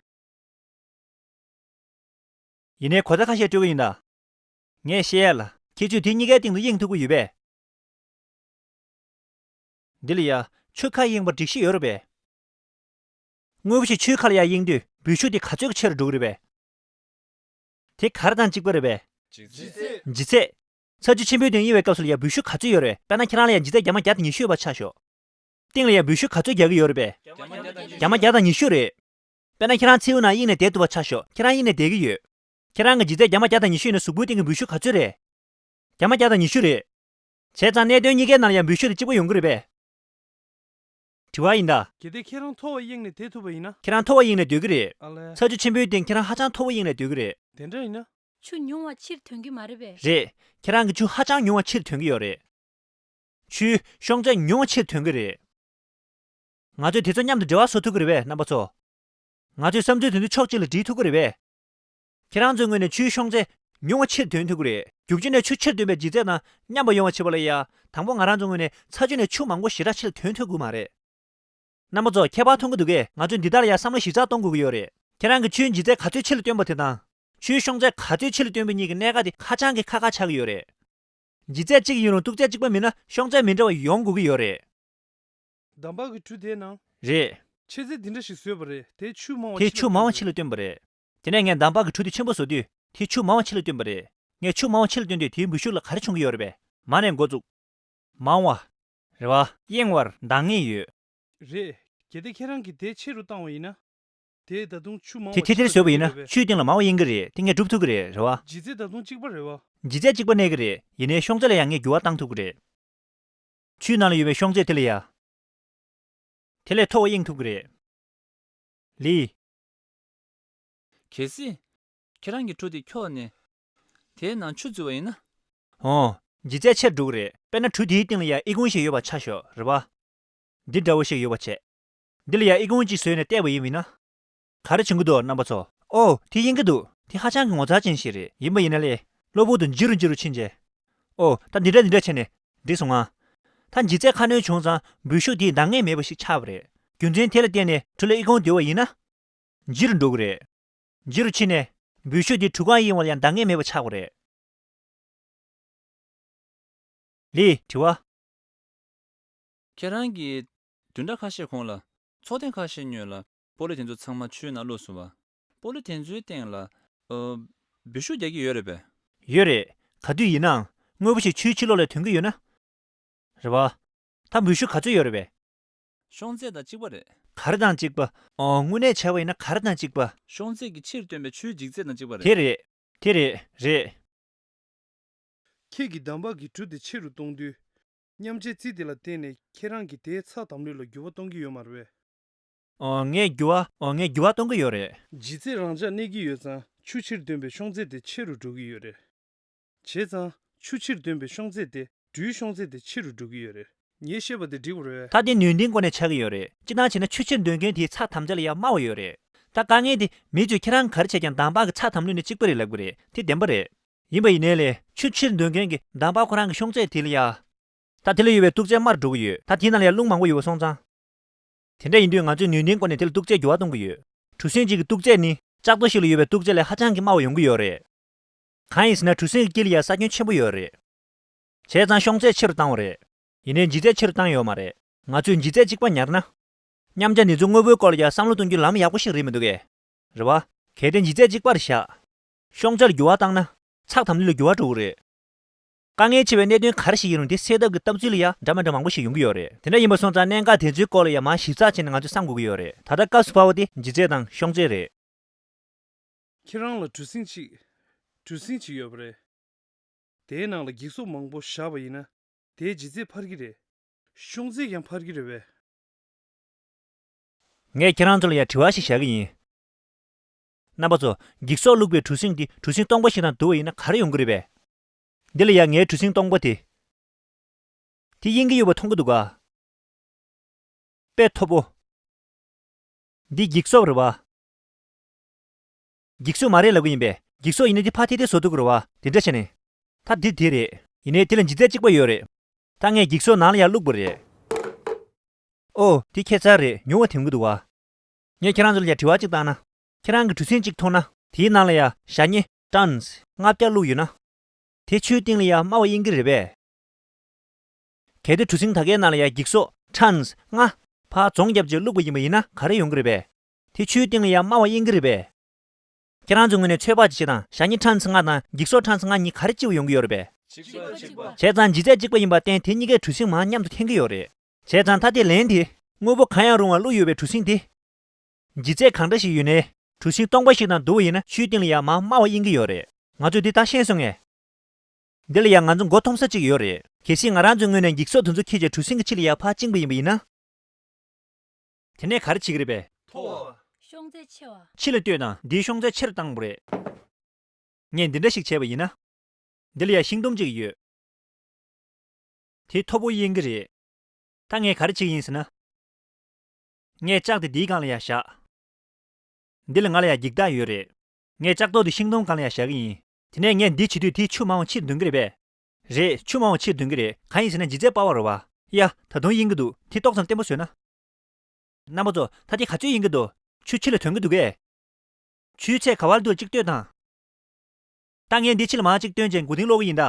ཡིན་ནའི་གོ་བརྡ་ཁ་ཤས་སྤྲོད་ཀྱི་ཡིན་ད། ངས་བཤད་ཡ་ལ། ཁྱེད་ཚོས་དེ་གཉིས་ཀའི་སྟེང་དུ་གཡེང་ཐུབ་ཀྱི་ཡོད་པས། འདི་ལ་ཡ། ཆུ་ཁ་གཡེང་བར་སྒྲིག་གཞི་ཡོད་རེད་པས། དངོས་པོ་ཞིག་ཆུའི་ཁ་ལ་ཡ་གཡེང་དུས་འབུད་ཤུགས་དེ་ག་ཚོད་ཀྱི་ཆེ་རུ་འགྲོ་གི་རེད་པས། དེ་ག་རེ་དང་གཅིག་པ་རེད་པས། ལྗིད་ཚད། ལྗིད་ཚད། ཚ་ཆུ་ཆེན་པོའི་སྟེང་གཡེང་བའི་སྐབས་སུ་ལ་ཡ་འབུད་ཤུགས་ག་ཚོད་ཡོད་རེད། དཔེར་ན་ཁྱེད་རང་ལ་ཡ་ལྗིད་ཚད་བརྒྱ་མ་བརྒྱ་དང་ཉི་ཤུ་ཡོད་པ་ཆ་ཞོག་སྟེང་ལ་ཡ་འབུད་ཤུགས་ག་ཚོད་རྒྱག་གི་ཡོད་རེད་པས། བརྒྱ་མ་བརྒྱ་དང་ཉི་ཤུ་རེད། དཔེར་ན་ཁྱེད་རང་མཚེའུ་ནང་གཡེང་ནས་བསྡད་ཐུབ་པ་ཆ་ཞོག་ཁྱེད་རང་གཡེང་ནས་བསྡད་ཀྱི་ཡོད། ཁྱེད་རང་གི་ལྗིད་ཚད་བརྒྱ་མ་བརྒྱ་དང་ཉི་ཤུ་ཡིན་ན་གཟུགས་པོའི་སྟེང་གི་འབུད་ཤུགས་ག་ཚོད་རེད། བརྒྱ་མ་བརྒྱ་དང་ཉི་ཤུ་རེད། བྱས་ཙང་གནད་དོན་གཉིས་ཀའི་ནང་ལ་ཡང་འབུད་ཤུགས་དེ་གཅིག་པ་ཡོང་གི་རེད་པས། དྲི་བ་ཡིན་ད། གལ་ཏེ་ཁྱེད་རང་མཐོ་བ་གཡེང་ནས་བསྡད་ཐུབ་པ་ཡིན་ན། ཁྱེད་རང་མཐོ་བ་གཡེང་ནས་སྡོད་ཀྱི་རེད། ཨ་ལས། ཚ་ཆུ་ཆེན་པོའི་སྟེང་ཁྱེད་རང་ཧ་ཅང་མཐོ་བོ་གཡེང་ནས་སྡོད་ཀྱི་རེད། དེ་འདྲ་ཡིན་ན། ཆུ་ཉུང་བ་ཕྱིར་ཐོན་གྱི་མ་རེད་པས། རེད། ཁྱེད་རང་གི་ཆུ་ཧ་ཅང་ཉུང་བ་ཕྱིར་ཐོན་གྱི་ཡོད་རེད། ཆུའི་ཤོང་ཚད་ཉུང་བ་ཕྱིར་ཐོན་གྱི་རེད། ང་ཚོས་དེ་ཚོ་མཉམ་དུ་འབྲེལ་བ་བཟོ་ཐུབ་ཀྱི་རེད་པས་རྣམ་པ་ཚོ། ང་ཚོའི་བསམ་ཚུལ་དེ་ཚོ་ཕྱོགས་གཅིག་ལ་སྒྲིལ་ཐུབ་ཀྱི་རེད་པས། ཁྱེད་རང་ཚོའི་ངོས་ནས་ཆུའི་ཤོང་ཚད་ཉུང་བ་ཕྱིར་ཐོན་ཐུབ་ཀྱི་རེད། རྒྱུག་ཆུ་ནས་ཆུ་ཕྱིར་ཐོན་པའི་ལྗིད་ཚད་དང་མཉམ་པ་ཡོང་བ་བྱེད་པ་ལ་ཡ། དང་པོ་ང་རང་ཚོའི་ངོས་ནས་ཚ་ཆུ་ནས་ཆུ་མང་པོ་ཞེ་དྲག་ཕྱིར་ཐོན་ཐུབ་ཀྱི་མ་རེད། རྣམ་པ་ཚོ་ཁྱད་པར་མཐོང་གི་འདུག་གས། ང་ཚོས་འདི་དག་ལ་ཡ་བསམ་བློ་ཞིབ་ཚགས་གཏོང་དགོས་ཀྱི་ཡོད་རེད། ཁྱེད་རང་གིས་ཆུའི་ལྗིད་ཚད་ག་ཚོད་ཕྱིར་ལ་བཏོན་པ་དེ་དང་། ཆུའི་ཤོང་ཚད་ག་ཚོད་ཕྱིར་ལ་བཏོན་པ་གཉིས་ཀྱི་གནད་འགག་དེ་ཧ་ཅང་གི་ཁག་ཁག་ཆགས་ཀྱི་ཡོད་རེད། ལྗིད་ཚད་གཅིག་ཡིན་རུང་སྟུག་ཚད་གཅིག་པ་མིན་ན་ཤོང་ཚད་མི་འདྲ་བ་ཡོང་དགོས་ཀྱི་ཡོད་རེད། འདམ་བག་གི་གྲུ་དེའི་ནང་། རེད། ཆེ་ཚད་འདི་འདྲ་ཞིག་བཟོས་པ་རེད། དེ་ཆུ་མང་བ། དེ་ཆུ་མང་བ་ཕྱིར་ལ་བཏོན་པ་རེད། དེ་ནས་ངས་འདམ་བག་གི་གྲུ་དེ་ཆེན་པོ་བཟོ་དུས་དེ་ཆུ་མང་བ་ཕྱིར་ལ་བཏོན་པ་རེད། ངས་ཆུ་མང་བ་ཕྱིར་ལ་བཏོན་དུས་དེའི་འབུད་ཤུགས་ལ་ག་རེ་བྱུང་གི་ཡོད་རེད་པས། མར་ནས་འགོ་བཙུགས། མང་བ། རེད་པ། གཡེང་བར་འདང་ངེས་ཡོད། རེད། གལ་ཏེ་ཁྱེད་རང་གིས་དེ་ཆེ་རུ་བཏང་བ་ཡིན་ན། དེས་ད་དུང་ཆུ་མང་བ་དེ་དེ་ལྟར་བཟོས་པ་ཡིན་ན་ཆུའི་སྟེང་ལ་མང་བ་གཡེང་གི་རེད། དེ་ངས་སྒྲུབ་ཐུབ་ཀྱི་རེད། རེད་པ། ལྗིད་ཚད་ད་དུང་གཅིག་པ་རེད་པ། ལྗིད་ཚད་གཅིག་པ་གནས་ཀྱི་རེད། ཡིན་ནའི་ཤོང་ཚད་ལ་ཡང་ངས་འགྱུར་བ་བཏང་ཐུབ་ཀྱི་རེད། ཆུའི་ནང་ལ་ཡོད་པའི་ཤོང་ཚད་དེ་ལ་ཡ། དེ་ལས་མཐོ་བ་གཡེང་ཐུབ་ཀྱི་རེད། ལི། གལ་སྲིད། ཁྱེད་རང་གི་གྲུ་དེ་འཁྱོག་ནས། དེའི་ནང་ཆུ་འཛུལ་བ་ཡིན་ན། འོ། ལྗིད་ཚད་ཆེར་འགྲོ་གི་རེད། དཔེར་ན་གྲུ་དེའི་སྟེང་ལ་ཡ་ཨི་ཁུང་ཞིག་ཡོད་པ་ཆ་ཞོག་རེད་པ། འདི་འདྲ་བོ་ཞིག་ཡོད་པ་བྱས། འདི་ལ་ཡ་ཨི་ཁུང་གཅིག་བཟོས་ནས་བལྟས་པ་ཡིན་པ་ཡིན་ན། ག་རེ་བྱུང་གི་འདུག་རྣམ་པ་ཚོ། ཨོ། དེ་གཡེང་གི་འདུག་དེ་ཧ་ཅང་གི་ངོ་མཚར་ཅན་ཞིག་རེད། ཡིན་པ་ཡིན་ན་ལས། གློ་བུར་དུ་འཇིགས་རུ་འཇིགས་རུ་ཕྱིན་རྗེས། ཨོ། ད་འདི་འདྲ་འདི་འདྲ་བྱས་ནས་འགྲིག་སོང་ང་། ད་ལྗིད་ཚད་ཁ་སྣོན་བྱུང་ཙང་འབུད་ཤུགས་དེས་འདང་ངེས་མེད་པ་ཞིག་ཆགས་པ་རེད། རྒྱུ་མཚན་དེ་ལ་བརྟེན་ནས་གྲུ་ལ་ཨི་ཁུང་བསྡུས་པ་ཡིན་ན། འཇིགས་རུ་འགྲོ་གི་རེད། འཇིགས་རུ་ཕྱིན་ནས། འབུད་ཤུགས་དེ་གྲུ་ཁ་གཡེང་བ་ལ་ཡང་འདང་ངེས་མེད་པ་ཆགས་པ་རེད། ལི། དྲི་བ། ཁྱེད་རང་གིས་བདུན་ཕྲག་ཁ་ཤས་གོང་ལ་ཚོགས་ཐེངས་ཁ་ཤས་སྔོན་ལ་སྤོ་ལོ་དེ་ཚོ་ཚང་མ་ཆུའི་ནང་བླུགས་སོང་བ། སྤོ་ལོ་དེ་ཚོའི་སྟེང་ལ་ཨ། འབུད་ཤུགས་རྒྱག་གི་ཡོད་རེད་པས། ཡོད་རེད། ག་དུས་ཡིན་ནའང་དངོས་པོ་ཞིག་ཆུའི་ཕྱི་ལོགས་ལ་ཐོན་གྱི་ཡོད་ན། རེད་བ། ད་འོད་ཤུགས་ག་ཚོད་ཡོད་རེད་པས། ཤོང་ཚད་དང་གཅིག་པ་རེད། ག་རེ་དང་གཅིག་པ། ཨོ། དངོས་གནས་བྱས་པ་ཡིན་ན་ག་རེ་དང་གཅིག་པ། ཤོང་ཚད་ཀྱིས་ཕྱིར་བཏོན་པའི་ཆུའི་ལྗིད་ཚད་དང་གཅིག་པ་རེད། དེ་རེད། དེ་རེད། རེད། ཁྱེད་ཀྱིས་འདམ་བག་གི་གྲུ་དེ་ཆེ་རུ་གཏོང་དུས། མཉམ་བྱེད་རྩིས་དེ་ལ་བརྟེན་ནས་ཁྱེད་རང་གིས་དེའི་ཚགས་དམ་ལུས་ལ་འགྱུར་བ་གཏོང་གི་ཡོད་མ་རེད་པས། ཨོ། ངས་འགྱུར་བ། ཨོ། ངས་འགྱུར་བ་གཏོང་གི་ཡོད་རེད། ལྗིད་ཚད་རང་འཇགས་གནས་ཀྱི་ཡོད་ཙང་ཆུ་ཕྱིར་འདོན་པའི་ཤོང་ཚད་དེ་ཆེ་རུ་འགྲོ་གི་ཡོད་རེད། བྱས་ཙང་ཆུ་ཕྱིར་འདོན་པའི་ཤོང་ཚད་དེ་གྲུའི་ཤོང་ཚད་དེ་ཆེ་རུ་འགྲོ་གི་ཡོད་རེད། ངས་བཤད་པ་དེ་འགྲིག་པ་རེད། ད་དེ་ནུས་ལྡན་སྒོ་ནས་ཆགས་ཀྱི་ཡོད་རེད། སྤྱིར་བཏང་བྱས་ན་ཆུ་ཕྱིར་འདོན་མཁན་དེའི་ཚགས་དམ་བཅའ་ལ་ཡང་དམའ་བ་ཡོད་རེད། ད་དཀའ་ངལ་དེ་མི་ཚོས་ཁྱེད་རང་ག་རེ་བྱས་ཀྱང་འདམ་བག་གི་ཚགས་དམ་ལུས་ནི་གཅིག་པ་རེད་ལབ་ཀྱི་རེད། དེ་བདེན་པ་རེད། ཡིན་པ་ཡིན་ནའི་ལས་ཆུ་ཕྱིར་འདོན་མཁན་གྱི་འདམ་བག་ཁོ་རང་གི་ཤོང་ཚད་དེ་ལ་ཡ། ད་དེ་ལ་ཡོད་པའི་གཏུག་ཚད་དམའ་རུ་འགྲོ་གི་ཡོད། ད་དེའི་ནང་ལ་ཡ་རླུང་མང་པོ་ཡོད་པ་སོང་ཙང་། དེ་འདྲ་ཡིན་དུས་ང་ཚོས་ནུས་ལྡན་སྒོ་ནས་དེ་ལ་གཏུག་ཚད་འགྱུར་བ་གཏོང་གི་ཡོད། གྲུ་གཟིངས་གཅིག་གི་གཏུག་ཚད་ནི་ལྕགས་རྡོ་ཞིག་ལ་ཡོད་པའི་གཏུག་ཚད་ལས་ཧ་ཅང་གི་དམའ་བ་ཡོང་གི་ཡོད་རེད། གང་ཡིན་ཟེར་ན་གྲུ་གཟིངས་ཀྱི་དཀྱིལ་ལ་ཡ་ས་ཁྱོན་ཆེན་པོ་ཡོད་རེད། བྱས་ཙང་ཤོང་ཚད་ཆེ་རུ་བཏང་བ་རེད། ཡིན་ནའི་ལྗིད་ཚད་ཆེ་རུ་བཏང་ཡོད་མ་རེད། ང་ཚོས་ལྗིད་ཚད་གཅིག་པ་ཉར་ན། མཉམ་བྱ་འདི་ཚོ་དངོས་པོའི་སྐོར་ལ་ཡ་བསམ་བློ་གཏོང་རྒྱུ་ལམ་ཡག་པོ་ཞིག་རེད་མི་འདུག་གས། རེད་བ། གལ་ཏེ་ལྗིད་ཚད་གཅིག་པར་བཞག་ཤོང་ཚད་ལ་འགྱུར་བ་བཏང་ན། ཚགས་དམ་ལུས་ལ་འགྱུར་བ་འགྲོ་གི་རེད། དཀའ་ངལ་ཆེ་བའི་གནད་དོན་ག་རེ་ཞིག་ཡིན་རུང་དེ་སེལ་ཐབས་ཀྱི་སྟབས་ཚུལ་ལ་ཡ་འདྲ་མི་འདྲ་མང་པོ་ཞིག་ཡོང་གི་ཡོད་རེད། དེ་འདྲ་ཡིན་པ་སོང་ཙང་གནད་འགག་དེ་ཚོའི་སྐོར་ལ་ཡ་མར་ཞིབ་ཚགས་བྱས་ནས་ང་ཚོས་བསམ་དགོས་ཀྱི་ཡོད་རེད། ད་ལྟ་སྐབས་སུ་བབས་པ་དེ་ལྗིད་ཚད་དང་ཤོང་ཚད་རེད། ཁྱེད་རང་ལ་གྲུ་གཟིངས་གཅིག་གྲུ་གཟིངས་གཅིག་ཡོད་པ་རེད། དེའི་ནང་ལ་འགྱིག་སོག་མང་པོ་བཞག་པ་ཡིན་ན། དེའི་ལྗིད་ཚད་འཕར་གྱི་རེད། ཤོང་ཚད་ཀྱང་འཕར་གྱི་རེད་པས། ངས་ཁྱེད་རང་ཚོ་ལ་ཡ་དྲི་བ་ཞིག་བཞག་གི་ཡིན། རྣམ་པ་ཚོ། འགྱིག་སོག་བླུགས་པའི་གྲུ་གཟིངས་འདི་གྲུ་གཟིངས་སྟོང་པ་ཞིག་དང་བསྡུར་བ་ཡིན་ན་ག་རེ་ཡོང་གི་རེད་པས། འདི་ལ་ཡ་ངའི་གྲུ་གཟིངས་སྟོང་པ་དེ། དེ་གཡེང་གི་ཡོད་པ་མཐོང་གི་འདུག་ག་དཔེ་མཐོ་པོ། འདི་འགྱིག་སོག་རེད་བ། འགྱིག་སོག་མ་རེད་ལབ་གི་ཡིན་པས། འགྱིག་སོག་ཡིན་ན་དེ་ཕར་ཐེ་ཐེ་བཟོ་ཐུབ་ཀྱི་རེད་བ། དེ་འདྲ་བྱས་ནས། ད་འདི་དེ་རེད། ཡིན་ནའི་དེ་ལ་ལྗིད་ཚད་གཅིག་པ་ཡོད་རེད། ད་ངས་འགྱིག་སོག་ནང་ལ་ཡར་བླུགས་པ་རེད། ཨོ། དེ་ཁྱད་མཚར་རེད། ཉུང་བ་ཐོན་གྱི་འདུག་བ། ངས་ཁྱེད་རང་ཚོ་ལ་ཡ་དྲི་བ་གཅིག་བཏང་ན། ཁྱེད་རང་གི་གྲུ་གཟིངས་གཅིག་མཐོང་ན། དེའི་ནང་ལ་ཡ་ཞ་སྙེ་ཊོན་སི་ལྔ་བརྒྱ་བླུགས་ཡོད་ན། དེ་ཆུའི་གཏིང་ལ་ཡ་དམའ་བ་གཡེང་གི་རེད་པས། གལ་ཏེ་གྲུ་གཟིངས་ད་གའི་ནང་ལ་ཡ་འགྱིག་སོག་ཊོན་སི་ལྔ་ཕར་རྫོང་རྒྱབ་ཅིག་བླུགས་པ་ཡིན་པ་ཡིན་ན་ག་རེ་ཡོང་གི་རེད་པས། དེ་ཆུའི་གཏིང་ལ་ཡ་དམའ་བ་གཡེང་གི་རེད་པས། ཁྱེད་རང་ཚོའི་ངོས་ནས་ཚོད་དཔག་ཅིག་བྱེད་དང་། ཞ་སྙེ་ཊོན་སི་ལྔ་དང་འགྱིག་སོག་ཊོན་སི་ལྔ་གཉིས་ག་རེ་ལྕི་བ་ཡོང་གི་ཡོད་རེད་པས། གཅིག་པ་གཅིག་པ། བྱས་ཙང་ལྗིད་ཚད་གཅིག་པ་ཡིན་པར་བརྟེན་དེ་གཉིས་ཀས་གྲུ་གཟིངས་མར་མཉམ་དུ་འཐེན་གྱི་ཡོད་རེད། བྱས་ཙང་ད་དེ་ལན་དེ། དངོས་པོ་གང་ཡང་རུང་བ་བླུགས་ཡོད་པའི་གྲུ་གཟིངས་དེ། ལྗིད་ཚད་གང་འདྲ་ཞིག་ཡོད་ནའི། གྲུ་གཟིངས་སྟོང་པ་ཞིག་དང་བསྡུར་བ་ཡིན་ན་ཆུའི་གཏིང་ལ་ཡ་མར་དམའ་བ་གཡེང་གི་ཡོད་རེད། ང་ཚོས་འདི་ད་ཤེས་སོང་ངས། འདི་ལ་ཡ་ང་ཚོ་མགོ་འཐོམ་ས་གཅིག་ཡོད་རེད། གལ་སྲིད་ང་རང་ཚོའི་ངོས་ནས་འགྱིག་སོག་དེ་ཚོ་འཁྱེར་བྱས་གྲུ་གཟིངས་ཀྱི་ཕྱི་ལ་ཡ་ཕར་བཅིངས་པ་ཡིན་པ་ཡིན་ན། དེ་ནས་ག་རེ་བྱེད་ཀྱི་རེད་པས། མཐོ་བ། ཤོང་ཚད་ཆེ་བ། ཕྱི་ལ་ལྟོས་དང་། འདིའི་ཤོང་ཚད་ཆེ་རུ་བཏང་དགོས་རེད། ངས་འདི་འདྲ་ཞིག་བྱས་པ་ཡིན་ན། འདི་ལ་ཡ་ཤིང་དུམ་གཅིག་ཡོད། དེ་མཐོ་པོ་གཡེང་གི་རེད། ད་ངས་ག་རེ་བྱེད་ཀྱི་ཡིན་ཟེར་ན། ངས་ལྕགས་དེ་འདིའི་སྒང་ལ་ཡ་བཞག་འདི་ལ་ང་ལ་ཡ་འགྱིག་ཐག་ཡོད་རེད། ངས་ལྕགས་རྡོག་དེ་ཤིང་སྡོང་སྒང་ལ་ཡ་བཞག་གི་ཡིན། དེ་ནས་ངས་འདི་བྱེད་དུས་དེས་ཆུ་མང་བ་ཕྱིར་འདོན་གྱི་རེད་པས། རེད། ཆུ་མང་བ་ཕྱིར་འདོན་གྱི་རེད། གང་ཡིན་ཟེར་ན་ལྗིད་ཚད་སྤར་བ་རེད་བ། ཡ། ད་དུང་གཡེང་གི་འདུག་དེ་ཏོག་ཙམ་བརྟན་པོ་བཟོས་ན། རྣམ་པ་ཚོ། ད་དེ་ག་ཚོད་གཡེང་གི་འདུག་ཆུ་ཕྱི་ལ་ཐོན་གྱི་འདུག་གས། ཆུའི་ཚད་ག་བར་འདུག་གཅིག་ལྟོས་དང་། ད་ངས་འདི་ཕྱི་ལ་མར་གཅིག་བཏོན་བྱས་མགོ་རྟིང་སློག་གི་ཡིན་ད།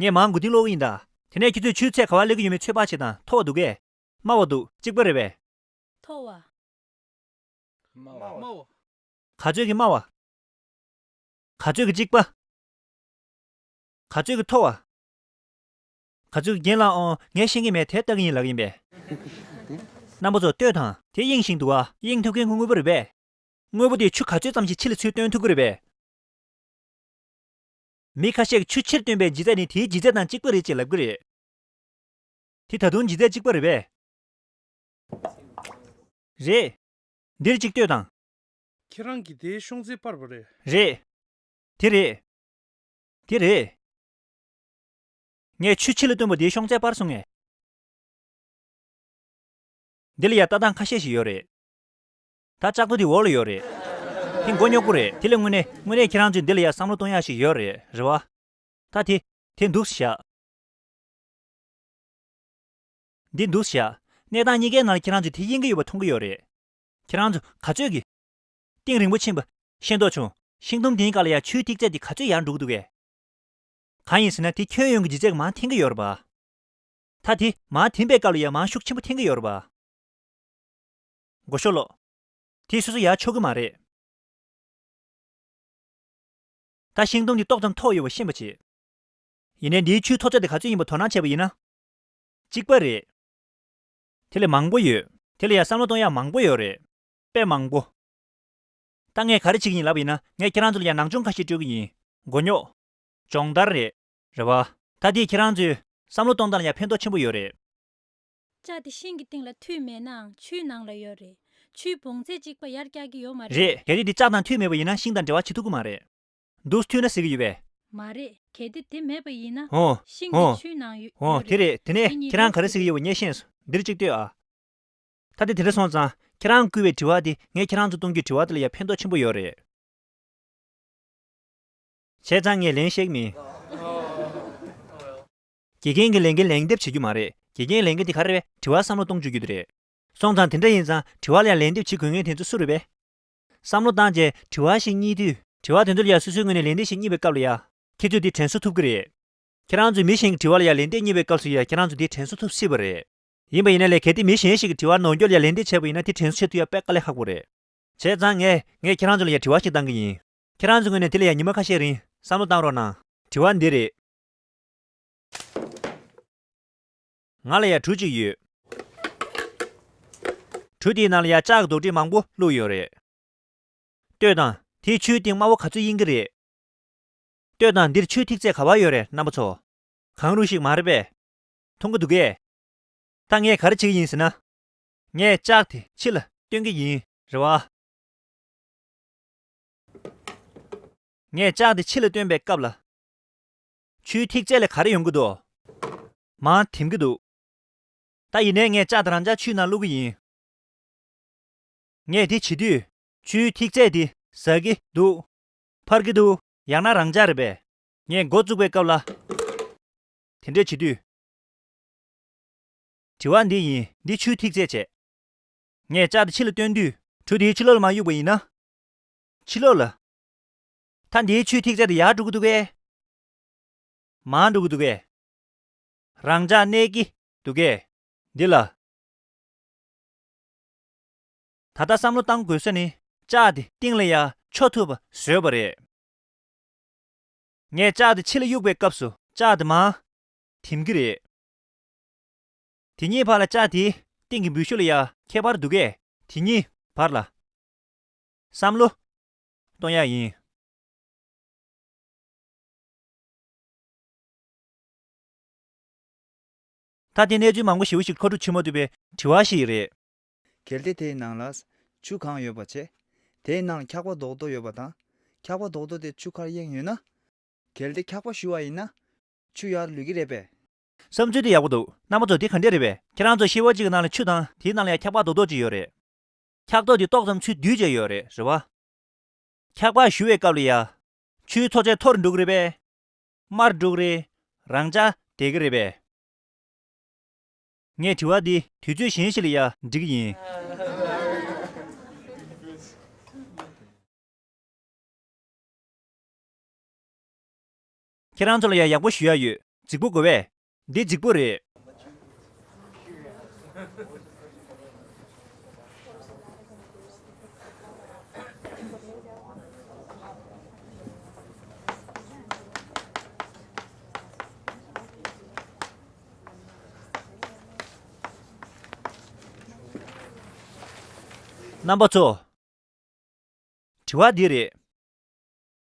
ངས་མར་མགོ་རྟིང་སློག་གི་ཡིན་ད། དེ་ནས་ཁྱེད་ཚོས་ཆུའི་ཚད་ག་བར་སླེབས་ཀྱི་ཡོད་མེད་ཚོད་དཔག་བྱེད་དང་། མཐོ་བ་འདུག་གས། དམའ་བ་འདུག་གཅིག་པ་རེད་པས། མཐོ་བ། དམའ་བ། ག་ཚོད་ཀྱི་དམའ་བ། ག་ཚོད་ཀྱི་གཅིག་པ། ག་ཚོད་ཀྱི་མཐོ་བ། ག་ཚོད་ཀྱི་རྒན་ལགས། ཨོ། ངས་ཤེས་ཀྱི་མེད་དེ་ལྟ་གི་ཡིན་ལབ་ཀྱི་ཡིན་པས། རྣམ་པ་ཚོ་ལྟོས་དང་། དེ་གཡེང་བཞིན་འདུག་ཨ། གཡེང་ཐུབ་མཁན་ཁོ་དངོས་པོ་རེད་པས། དངོས་པོ་དེས་ཆུ་ག་ཚོད་ཙམ་ཞིག་ཕྱི་ལ་ཚུར་བཏོན་ཐུབ་ཀྱི་རེད་པས། མི་ཁ་ཤས་ཀྱིས་ཆུ་ཕྱིར་བཏོན་པའི་ལྗིད་ཚད་ནི་དེའི་ལྗིད་ཚད་དང་གཅིག་པ་རེད་ཅེས་ལབ་ཀྱི་རེད། དེ་ད་དུང་ལྗིད་ཚད་གཅིག་པ་རེད་པས། རེད། འདིར་གཅིག་ལྟོས་དང་། ཁྱེད་རང་གིས་དེའི་ཤོང་ཚད་སྤར་བ་རེད། རེད། དེ་རེད། དེ་རེད། ངས་ཆུ་ཕྱི་ལ་བཏོན་པ་དེའི་ཤོང་ཚད་སྤར་སོང་ངས། འདི་ལ་ཡ་ལྟ་སྟངས་ཁ་ཤས་ཤིག་ཡོད་རེད། ད་ལྕགས་རྡོ་དེ་འོག་ལ་ཡོད་རེད། དེ་མགོ་རྙོག་པོ་རེད། དེ་ལ་དངོས་གནས་དངོས་གནས་ཁྱེད་རང་ཚོས་འདི་ལ་ཡ་བསམ་བློ་གཏོང་ཡག་ཞིག་ཡོད་རེད། རེད་བ། ད་དེ། དེ་འདུག་སེ་བཞག་འདི་འདུག་སེ་བཞག་གནས་སྟངས་གཉིས་ཀའི་ནང་ལ་ཁྱེད་རང་ཚོས་དེ་གཡེང་གི་ཡོད་པ་མཐོང་གི་ཡོད་རེད། ཁྱེད་རང་ཚོ་ག་ཚོད་ཀྱིས། གཏིང་རིང་པོ་ཕྱིན་པ་ཤེས་མདོག་བྱུང་། ཤིང་དུམ་དེའི་སྒང་ལ་ཡ་ཆུའི་ཐིག་ཚད་དེ་ག་ཚོད་ཡར་འགྲོ་གི་འདུག་གས། གང་ཡིན་ཟེར་ན་དེ་ཁྱོན་ཡོངས་ཀྱི་ལྗིད་ཚད་ཀྱིས་མར་འཐེན་གྱི་ཡོད་རེད་པ། ད་དེ་མར་འཐེན་པའི་སྐབས་ལ་ཡ་མར་ཤུགས་ཆེན་པོ་འཐེན་གྱི་ཡོད་རེད་པ། མགོ་ཤོག་ལོག་དེ་སོ་སོ་ཡར་ཕྱོགས་ཀྱི་མ་རེད། ད་ཤིང་སྡོང་འདི་ཏོག་ཙམ་མཐོ་ཡོད་པ་ཤེས་པ་བྱེད། ཡིན་ནའི་འདིའི་ཆུའི་མཐོ་ཚད་དེ་ག་ཚོད་ཡིན་པ་དོ་སྣང་བྱས་པ་ཡིན་ན། གཅིག་པ་རེད། དེ་ལས་མང་པོ་ཡོད། དེ་ལ་ཡང་བསམ་བློ་གཏོང་ཡག་མང་པོ་ཡོད་རེད། དཔེ་མང་པོ། ད་ངས་ག་རེ་བྱེད་ཀྱི་ཡིན་ལབ་ཡིན་ན། ངས་ཁྱེད་རང་ཚོ་ལ་ཡང་ནང་སྦྱོང་ཁ་ཤས་སྤྲོད་ཀྱི་ཡིན། མགོ་རྙོག་སྦྱོང་བརྡར་རེད། རེད་བ། ད་དེས་ཁྱེད་རང་ཚོའི་བསམ་བློ་གཏོང་སྟངས་ལ་ཡང་ཕན་ཐོགས་ཆེན་པོ་ཡོད་རེད། ལྕགས་དེ་ཤིང་གི་སྟེང་ལ་མཐུད་མེད་ནའང་ཆུའི་ནང་ལ་ཡོད་རེད། ཆུའི་བོངས་ཚད་གཅིག་པ་ཡར་བཀྱག་གི་ཡོད་མ་རེད། རེད། གལ་ཏེ་འདི་ལྕགས་དང་མཐུད་མེད་པ་ཡིན་ན་ཤིང་དང་འབྲེལ་བ་བྱེད་ཐུབ་ཀྱི་མ་རེད། འདུག་མཐུད་ན་ཟེར་གྱི་ཡོད་པས། མ་རེད། གལ་ཏེ་དེ་མེད་པ་ཡིན་ན། འོ། ཤིང་འོ། དེ་ཆུའི་ནང་ཡོད་འོ་ཡོད་དེ་རེད། རེད། དེ་ནས་དེ་གཉིས་ཁྱེད་རང་ག་རེ་ཟེར་གྱི་ཡོད་པ་ངས་ཤེས་སོང་། འདིར་གཅིག་ལྟོས་ཨ། ད་དེ་དེ་འདྲ་སོང་ཙང་ཁྱེད་རང་བསྐུལ་བའི་དྲི་བ་དེ་ངས་ཁྱེད་རང་ཚོ་གཏོང་རྒྱུའི་དྲི་བ་དེ་ལ་ཡང་ཕན་ཐོགས་ཆེན་པོ་ཡོད་རེད། བྱས་ཙང་ངས་ལན་བཤད་ཀྱི་མིན། དགེ་རྒན་གྱི་ལས་འགན་ལན་འདེབས་བྱེད་རྒྱུ་མ་རེད། དགེ་རྒན་ལས་འགན་དེ་ག་རེ་རེད། དྲི་བ་བསམ་བློ་གཏོང་བཅུག་རྒྱུ་དེ་རེད། སོང་ཙང་དེ་འདྲ་ཡིན་ཙང་དྲི་བ་ལ་ཡང་ལན་འདེབས་བྱེད་དགོས་མཁན་དེ་ཚོ་སུ་རེད་པས། བསམ་བློ་བཏང་རྗེས་དྲི་བ་ཞིག་རྙེད་དུས། དྲི་བ་དེ་ཚོ་ལ་ཡང་སོ་སོའི་ངོས་ནས་ལན་འདེབས་ཤིག་རྙེད་པའི་སྐབས་ལ་ཡང་། ཁྱེད་ཚོས་དེ་དྲན་གསོ་ཐུབ་ཀྱི་རེད། ཁྱེད་རང་ཚོས་མི་གཞན་གྱི་དྲི་བ་ལ་ཡང་ལན་འདེབས་རྙེད་པའི་སྐབས་སུ་ཡང་ཁྱེད་རང་ཚོས་དེ་དྲན་གསོ་ཐུབ་སྲིད་པ་རེད། ཡིན་པ་ཡིན་ན་ལས། གལ་ཏེ་མི་གཞན་ཞིག་གི་དྲི་བར་ནོར་འཁྱོལ་ཡང་ལན་འདེབས་བྱས་པ་ཡིན་ན་དེ་དྲན་གསོ་བྱེད་ཐུབ་ཡ་དཔེ་དཀའ་ལས་ཁག་པོ་རེད། བྱས་ཙང་ངས་ངས་ཁྱེད་རང་ཚོ་ལ་ཡང་དྲི་བ་ཞིག་བཏང་གི་ཡིན། ཁྱེད་རང་ཚོའི་ངོས་ནས་དེ་ལ་ཡང་ཉི་མ་ཁ་ཤས་རིང་བསམ་བློ་བཏང་རོགས་གནང་། དྲི་བ་འདི་རེད། ང་ལ་ཡང་གྲུ་གཅིག་ཡོད། གྲུ་དེའི་ནང་ལ་ཡང་ལྕགས་ཀྱི་རྡོག་ཁྲེས་མང་པོ་བླུགས་ཡོད་རེད། ལྟོས་དང་། དེའི་ཆུའི་གཏིང་དམའ་བོ་ག་ཚོད་ཡིན་གྱི་རེད། ལྟོས་དང་། འདིར་ཆུའི་ཐིག་ཚད་ག་པར་ཡོད་རེད་རྣམ་པ་ཚོ། གང་རུང་ཞིག་མ་རེད་པས། མཐོང་གི་འདུག་གས། ད་ངས་ག་རེ་བྱེད་ཀྱི་ཡིན་ཟེར་ན། ངས་ལྕགས་དེ་ཕྱི་ལ་བཏོན་གྱི་ཡིན། རེད་བ། ངས་ལྕགས་དེ་ཕྱི་ལ་བཏོན་པའི་སྐབས་ལ། ཆུའི་ཐིག་ཚད་ལ་ག་རེ་ཡོང་གི་འདུག་མར་འཐིམ་གྱི་འདུག་ད་ཡིན་ནའི་ངས་ལྕགས་དེ་རང་འཇགས་ཆུའི་ནང་བླུག་གི་ཡིན། ངས་དེ་བྱེད་དུས། ཆུའི་ཐིག་ཚད་དེ་ཟག་གི་འདུག་འཕར་གྱི་འདུག་ཡང་ན་རང་འཇགས་རེད་པས། ངས་འགོ་བཙུགས་པའི་སྐབས་ལ། དེ་འདྲས་བྱེད་དུས། དྲི་བ་འདི་ཡིན། འདི་ཆུའི་ཐིག་ཚད་བྱས། ངས་ལྕགས་དེ་ཕྱི་ལ་བཏོན་དུས། གྲུ་དེའི་ཕྱི་ལོགས་ལ་མར་གཡུགས་པ་ཡིན་ན། ཕྱི་ལོགས་ལ། ད་འདིའི་ཆུའི་ཐིག་ཚད་དེ་ཡར་འགྲོ་གི་འདུག་གས། མར་འགྲོ་གི་འདུག་གས། རང་འཇགས་གནས་ཀྱི་འདུག་གས། འདི་ལ། ད་ལྟ་བསམ་བློ་བཏང་དགོས་ས་ནི། ལྕགས་དེ་སྟེང་ལ་ཡར་འཕྱོ་ཐུབ་པ་བཟོས་པ་རེད། ངས་ལྕགས་དེ་ཕྱི་ལ་གཡུགས་པའི་སྐབས་སུ་ལྕགས་དེ་མར་འཐིམ་གྱི་རེད། དེ་གཉིས་བར་ལ་ལྕགས་དེའི་སྟེང་གི་འབུད་ཤུགས་ལ་ཡང་ཁྱད་པར་འདུག་གས། དེ་གཉིས་བར་ལ་བསམ་བློ་གཏོང་ཡག་ཡིན། ད་དེ་གནས་ཚུལ་མང་པོ་ཞེ་པོ་ཞིག་མཁོ་སྒྲུབ་བྱེད་མ་ཐུབ་པའི་དྲི་བ་ཞིག་རེད། གལ་ཏེ་དེའི་ནང་ལ་ཆུ་གང་ཡོད་པ་བྱས། དེའི་ནང་འཁྱག་པ་རྡོག་རྡོག་ཡོད་པ་དང་། འཁྱག་པ་རྡོག་རྡོག་དེ་ཆུ་ཁར་གཡེང་ཡོད་ན། གལ་ཏེ་འཁྱག་པ་ཞུ་བ་ཡིན་ན། ཆུ་ཡར་ལུད་ཀྱི་རེད་པས། བསམ་ཚུལ་དེ་ཡག་པོ་འདུག་རྣམ་པ་ཚོ་དེ་ག་འདྲས་རེད་པས། ཁྱེད་རང་ཚོ་ཤེས་པ་གཅིག་གི་ནང་ལ་ཆུ་དང་དེའི་ནང་ལ་ཡང་འཁྱག་པ་རྡོག་རྡོག་ཅིག་ཡོད་རེད། འཁྱག་རྡོག་དེ་ཏོག་ཙམ་ཚུར་བསྡུས་བྱས་ཡོད་རེད། རེད་བ། འཁྱག་པ་ཞུ་བའི་སྐབས་ལ་ཡ། ཆུའི་མཐོ་ཚད་མཐོ་རུ་འགྲོ་གི་རེད་པས། དམའ་རུ་འགྲོ་གི་རེད། རང་འཇགས་བསྡད་ཀྱི་རེད་པས། ངས་དྲི་བ་འདི་དུས་ཚོད་གཞན་ཞིག་ལ་ཡ་འདྲི་གི་ཡིན། ཁྱེད་རང་ཚོ་ལ་ཡང་ཡག་པོ་ཞུ་ཡ་ཡོད། རྫིག་པོ་དགོས་པས། འདི་རྫིག་པོ་རེད། རྣམ་པ་ཚོ། དྲི་བ་འདི་རེད།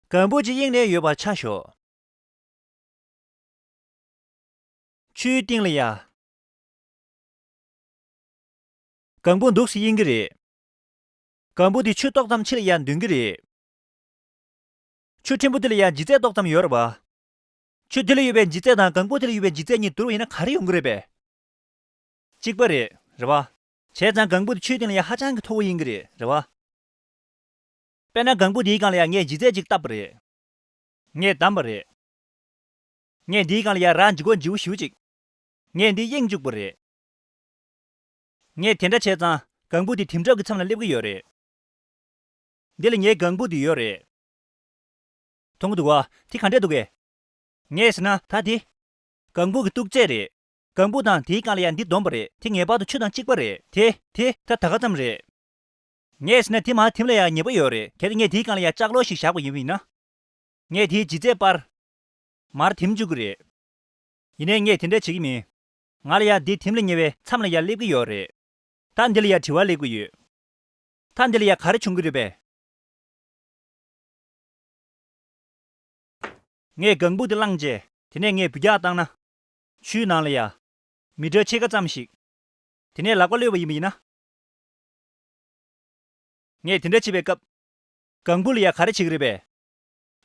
ལྒང་བུ་གཅིག་གཡེང་ནས་ཡོད་པ་ཆ་བཞག་ཆུའི་གཏིང་ལ་ཡ། ལྒང་བུ་འདུག་སེ་གཡེང་གི་རེད། ལྒང་བུ་དེ་ཆུ་ཏོག་ཙམ་ཕྱི་ལ་ཡ་འདོན་གི་རེད། ཆུ་ཕྲན་བུ་དེ་ལ་ཡང་ལྗིད་ཚད་ཏོག་ཙམ་ཡོད་རེད་པ། ཆུ་དེ་ལ་ཡོད་པའི་ལྗིད་ཚད་དང་ལྒང་བུ་དེ་ལ་ཡོད་པའི་ལྗིད་ཚད་གཉིས་བསྡུར་བ་ཡིན་ན་ག་རེ་ཡོང་གི་རེད་པས། གཅིག་པ་རེད། རེད་པ། བྱས་ཙང་ལྒང་བུ་དེ་ཆུའི་སྟེང་ལ་ཡང་ཧ་ཅང་གི་མཐོ་བོ་ཡིན་གྱི་རེད། རེད་པ། དཔེར་ན་ལྒང་བུ་དེའི་སྒང་ལ་ཡང་ངས་ལྗིད་ཚད་ཅིག་བཏབ་པ་རེད། ངས་བསྡམས་པ་རེད། ངས་འདིའི་སྒང་ལ་ཡང་རྭ་ལྗིད་ཁོག་ལྗིད་པོ་ཞེ་པོ་ཅིག་ངས་འདི་གཡེང་བཅུག་པ་རེད། ངས་དེ་འདྲ་བྱས་ཙང་ལྒང་བུ་དེ་དེང་རབས་ཀྱི་མཚམས་ལ་སླེབས་ཀྱི་ཡོད་རེད། འདི་ལ་ངའི་ལྒང་བུ་དེ་ཡོད་རེད། མཐོང་གི་འདུག་ག་དེ་ག་འདྲས་འདུག་གས། ངས་ཟེར་ན་ད་དེ། ལྒང་བུ་གི་སྟུག་ཚད་རེད། ལྒང་བུ་དང་དེའི་སྒང་ལ་ཡ་འདི་བསྡོམས་པ་རེད། དེ་ངེས་པར་དུ་ཆུ་དང་གཅིག་པ་རེད། དེ་དེ་ད་ད་ག་ཙམ་རེད། ངས་ཟེར་ན་དེ་མར་དེ་ལ་ཡ་ཉེ་པོ་ཡོད་རེད། གལ་ཏེ་ངས་དེའི་སྒང་ལ་ཡ་ལྕགས་ལོག་ཞིག་བཞག་པ་ཡིན་པ་ཡིན་ན། ངས་དེའི་ལྗིད་ཚད་སྤར། མར་དེམ་བཅུག་གི་རེད། ཡིན་ནའི་ངས་དེ་འདྲ་བྱེད་ཀྱི་མིན། ང་ལ་ཡ་འདི་དེམ་ལ་ཉེ་བའི་མཚམས་ལ་ཡ་སླེབས་ཀྱི་ཡོད་རེད། ད་འདི་ལ་ཡ་དྲི་བ་སླེབས་ཀྱི་ཡོད། ད་འདི་ལ་ཡ་ག་རེ་བྱུང་གི་རེད་པས། ངས་ལྒང་བུ་དེ་བླངས་རྗེས་དེ་ནས་ངས་འབུད་རྒྱག་བཏང་ན། ཆུའི་ནང་ལ་ཡ། མི་ཊར་ཕྱེད་ཀ་ཙམ་ཞིག་དེ་ནས་ལག་པ་གློད་པ་ཡིན་པ་ཡིན་ན། ངས་དེ་འདྲ་བྱེད་པའི་སྐབས། ལྒང་བུ་ལ་ཡ་ག་རེ་བྱེད་ཀྱི་རེད་པས།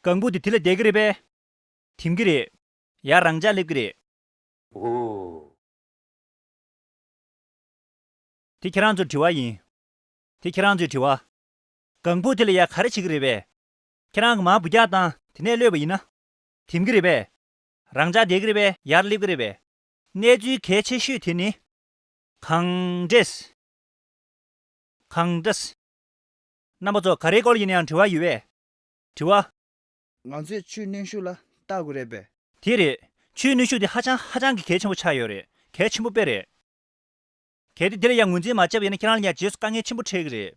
ལྒང་བུ་དེ་དེ་ལ་བསྡད་ཀྱི་རེད་པས། དེམ་གྱི་རེད། ཡར་རང་འཇགས་སླེབས་ཀྱི་རེད། ཨོ། དེ་ཁྱེད་རང་ཚོའི་དྲི་བ་ཡིན། དེ་ཁྱེད་རང་ཚོའི་དྲི་བ། ལྒང་བུ་དེ་ལ་ཡ་ག་རེ་བྱེད་ཀྱི་རེད་པས། ཁྱེད་རང་གིས་མར་འབུད་རྒྱག་བཏང་དེ་ནས་གློད་པ་ཡིན་ན། དེམ་གྱི་རེད་པས། རང་འཇགས་བསྡད་ཀྱི་རེད་པས། ཡར་སླེབས་ཀྱི་རེད་པས། གནས་ཚུལ་གལ་ཆེ་ཤོས་དེ་ནི། གང་འདྲས། གང་འདྲས། རྣམ་པ་ཚོ་ག་རེའི་སྐོར་ཡིན་ན་ཡང་དྲི་བ་ཡོད་པས། དྲི་བ། ང་ཚོས་ཆུའི་གནོན་ཤུགས་ལ་བལྟ་དགོས་རེད་པས། དེ་རེད། ཆུའི་གནོན་ཤུགས་དེ་ཧ་ཅང་ཧ་ཅང་གི་གལ་ཆེན་པོ་ཆགས་ཡོད་རེད། གལ་ཆེན་པོ་དཔེ་རེད། གལ་ཏེ་འདི་ལ་ཡང་ངོས་འཛིན་མ་བྱས་པ་ཡིན་ན་ཁྱེད་རང་ལ་ཡང་རྗེས་སུ་དཀའ་ངལ་ཆེན་པོ་འཕྲད་ཀྱི་རེད།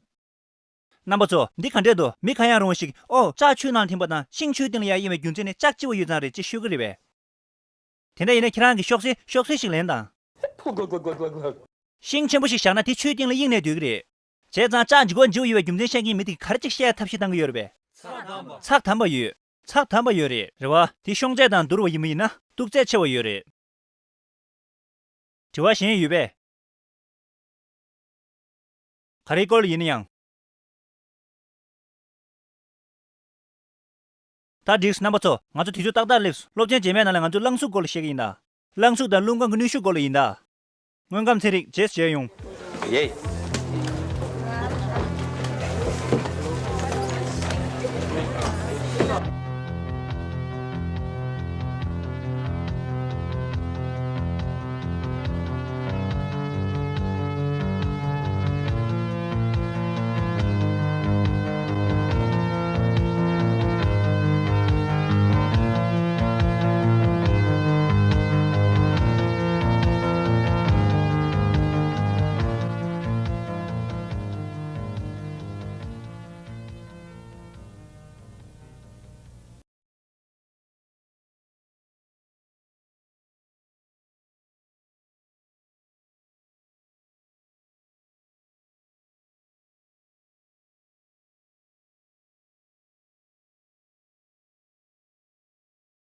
རྣམ་པ་ཚོ་འདི་ག་འདྲས་འདུག་མི་ག་ཡང་རུང་བ་ཞིག་ཨོ་ལྕགས་ཆུའི་ནང་ལ་ཐིམ་པ་དང་ཤིང་ཆུའི་སྟེང་ལ་ཡར་གཡེང་བའི་རྒྱུ་མཚན་ནི་ལྕགས་ལྕི་བ་ཡོད་ཙང་རེད་ཅེས་ཤོད་ཀྱི་རེད་པས། དེ་འདྲ་ཡིན་ན་ཁྱེད་རང་གིས་ཤོག་ཚོད་ཤོག་ཚོད་ཞིག་ལེན་དང་། ཤིང་ཆེན་པོ་ཞིག་བཞག་ན་དེ་ཆུའི་སྟེང་ལ་གཡེང་ནས་སྡོད་ཀྱི་རེད། བྱས་ཙང་ལྕགས་ལྗིད་ཁོག་ལྗིད་པོ་ཡོད་པའི་རྒྱུ་མཚན་བཤད་མཁན་མི་དེ་གིས་ག་རེ་ཅིག་བཤད་ཡ་ཐབས་ཤེས་བཏང་གི་ཡོད་རེད་པས། ཚགས་དམ་པ་ཡོད། ཚགས་དམ་པ་ཡོད་རེད། རེད་བ། དེ་ཤོང་ཚད་དང་བསྡུར་བ་ཡིན་པ་ཡིན་ན་སྡུག་ཚད་ཆེ་བ་ཡོད་རེད། དྲི་བ་གཞན་ཡོད་པས། ག་རེའི་སྐོར་ལ་ཡིན་ན་ཡང་། ད་འགྲིགས། རྣམ་པ་ཚོ་ང་ཚོ་དུས་ཚོད་ཏག་ཏག་སླེབས། སློབ་ཚན་རྗེས་མའི་ནང་ལ་ང་ཚོས་རླངས་གཟུགས་སྐོར་ལ་བཤད་ཀྱི་ཡིན་ད། རླངས་གཟུགས་དང་རླུང་ཁམས་ཀྱི་གནོན་ཤུགས་སྐོར་ལ་ཡིན་ད། དངོས་ཁམས་ཚན་རིག་རྗེས་སུ་མཇལ་ཡོང་། ཡེ།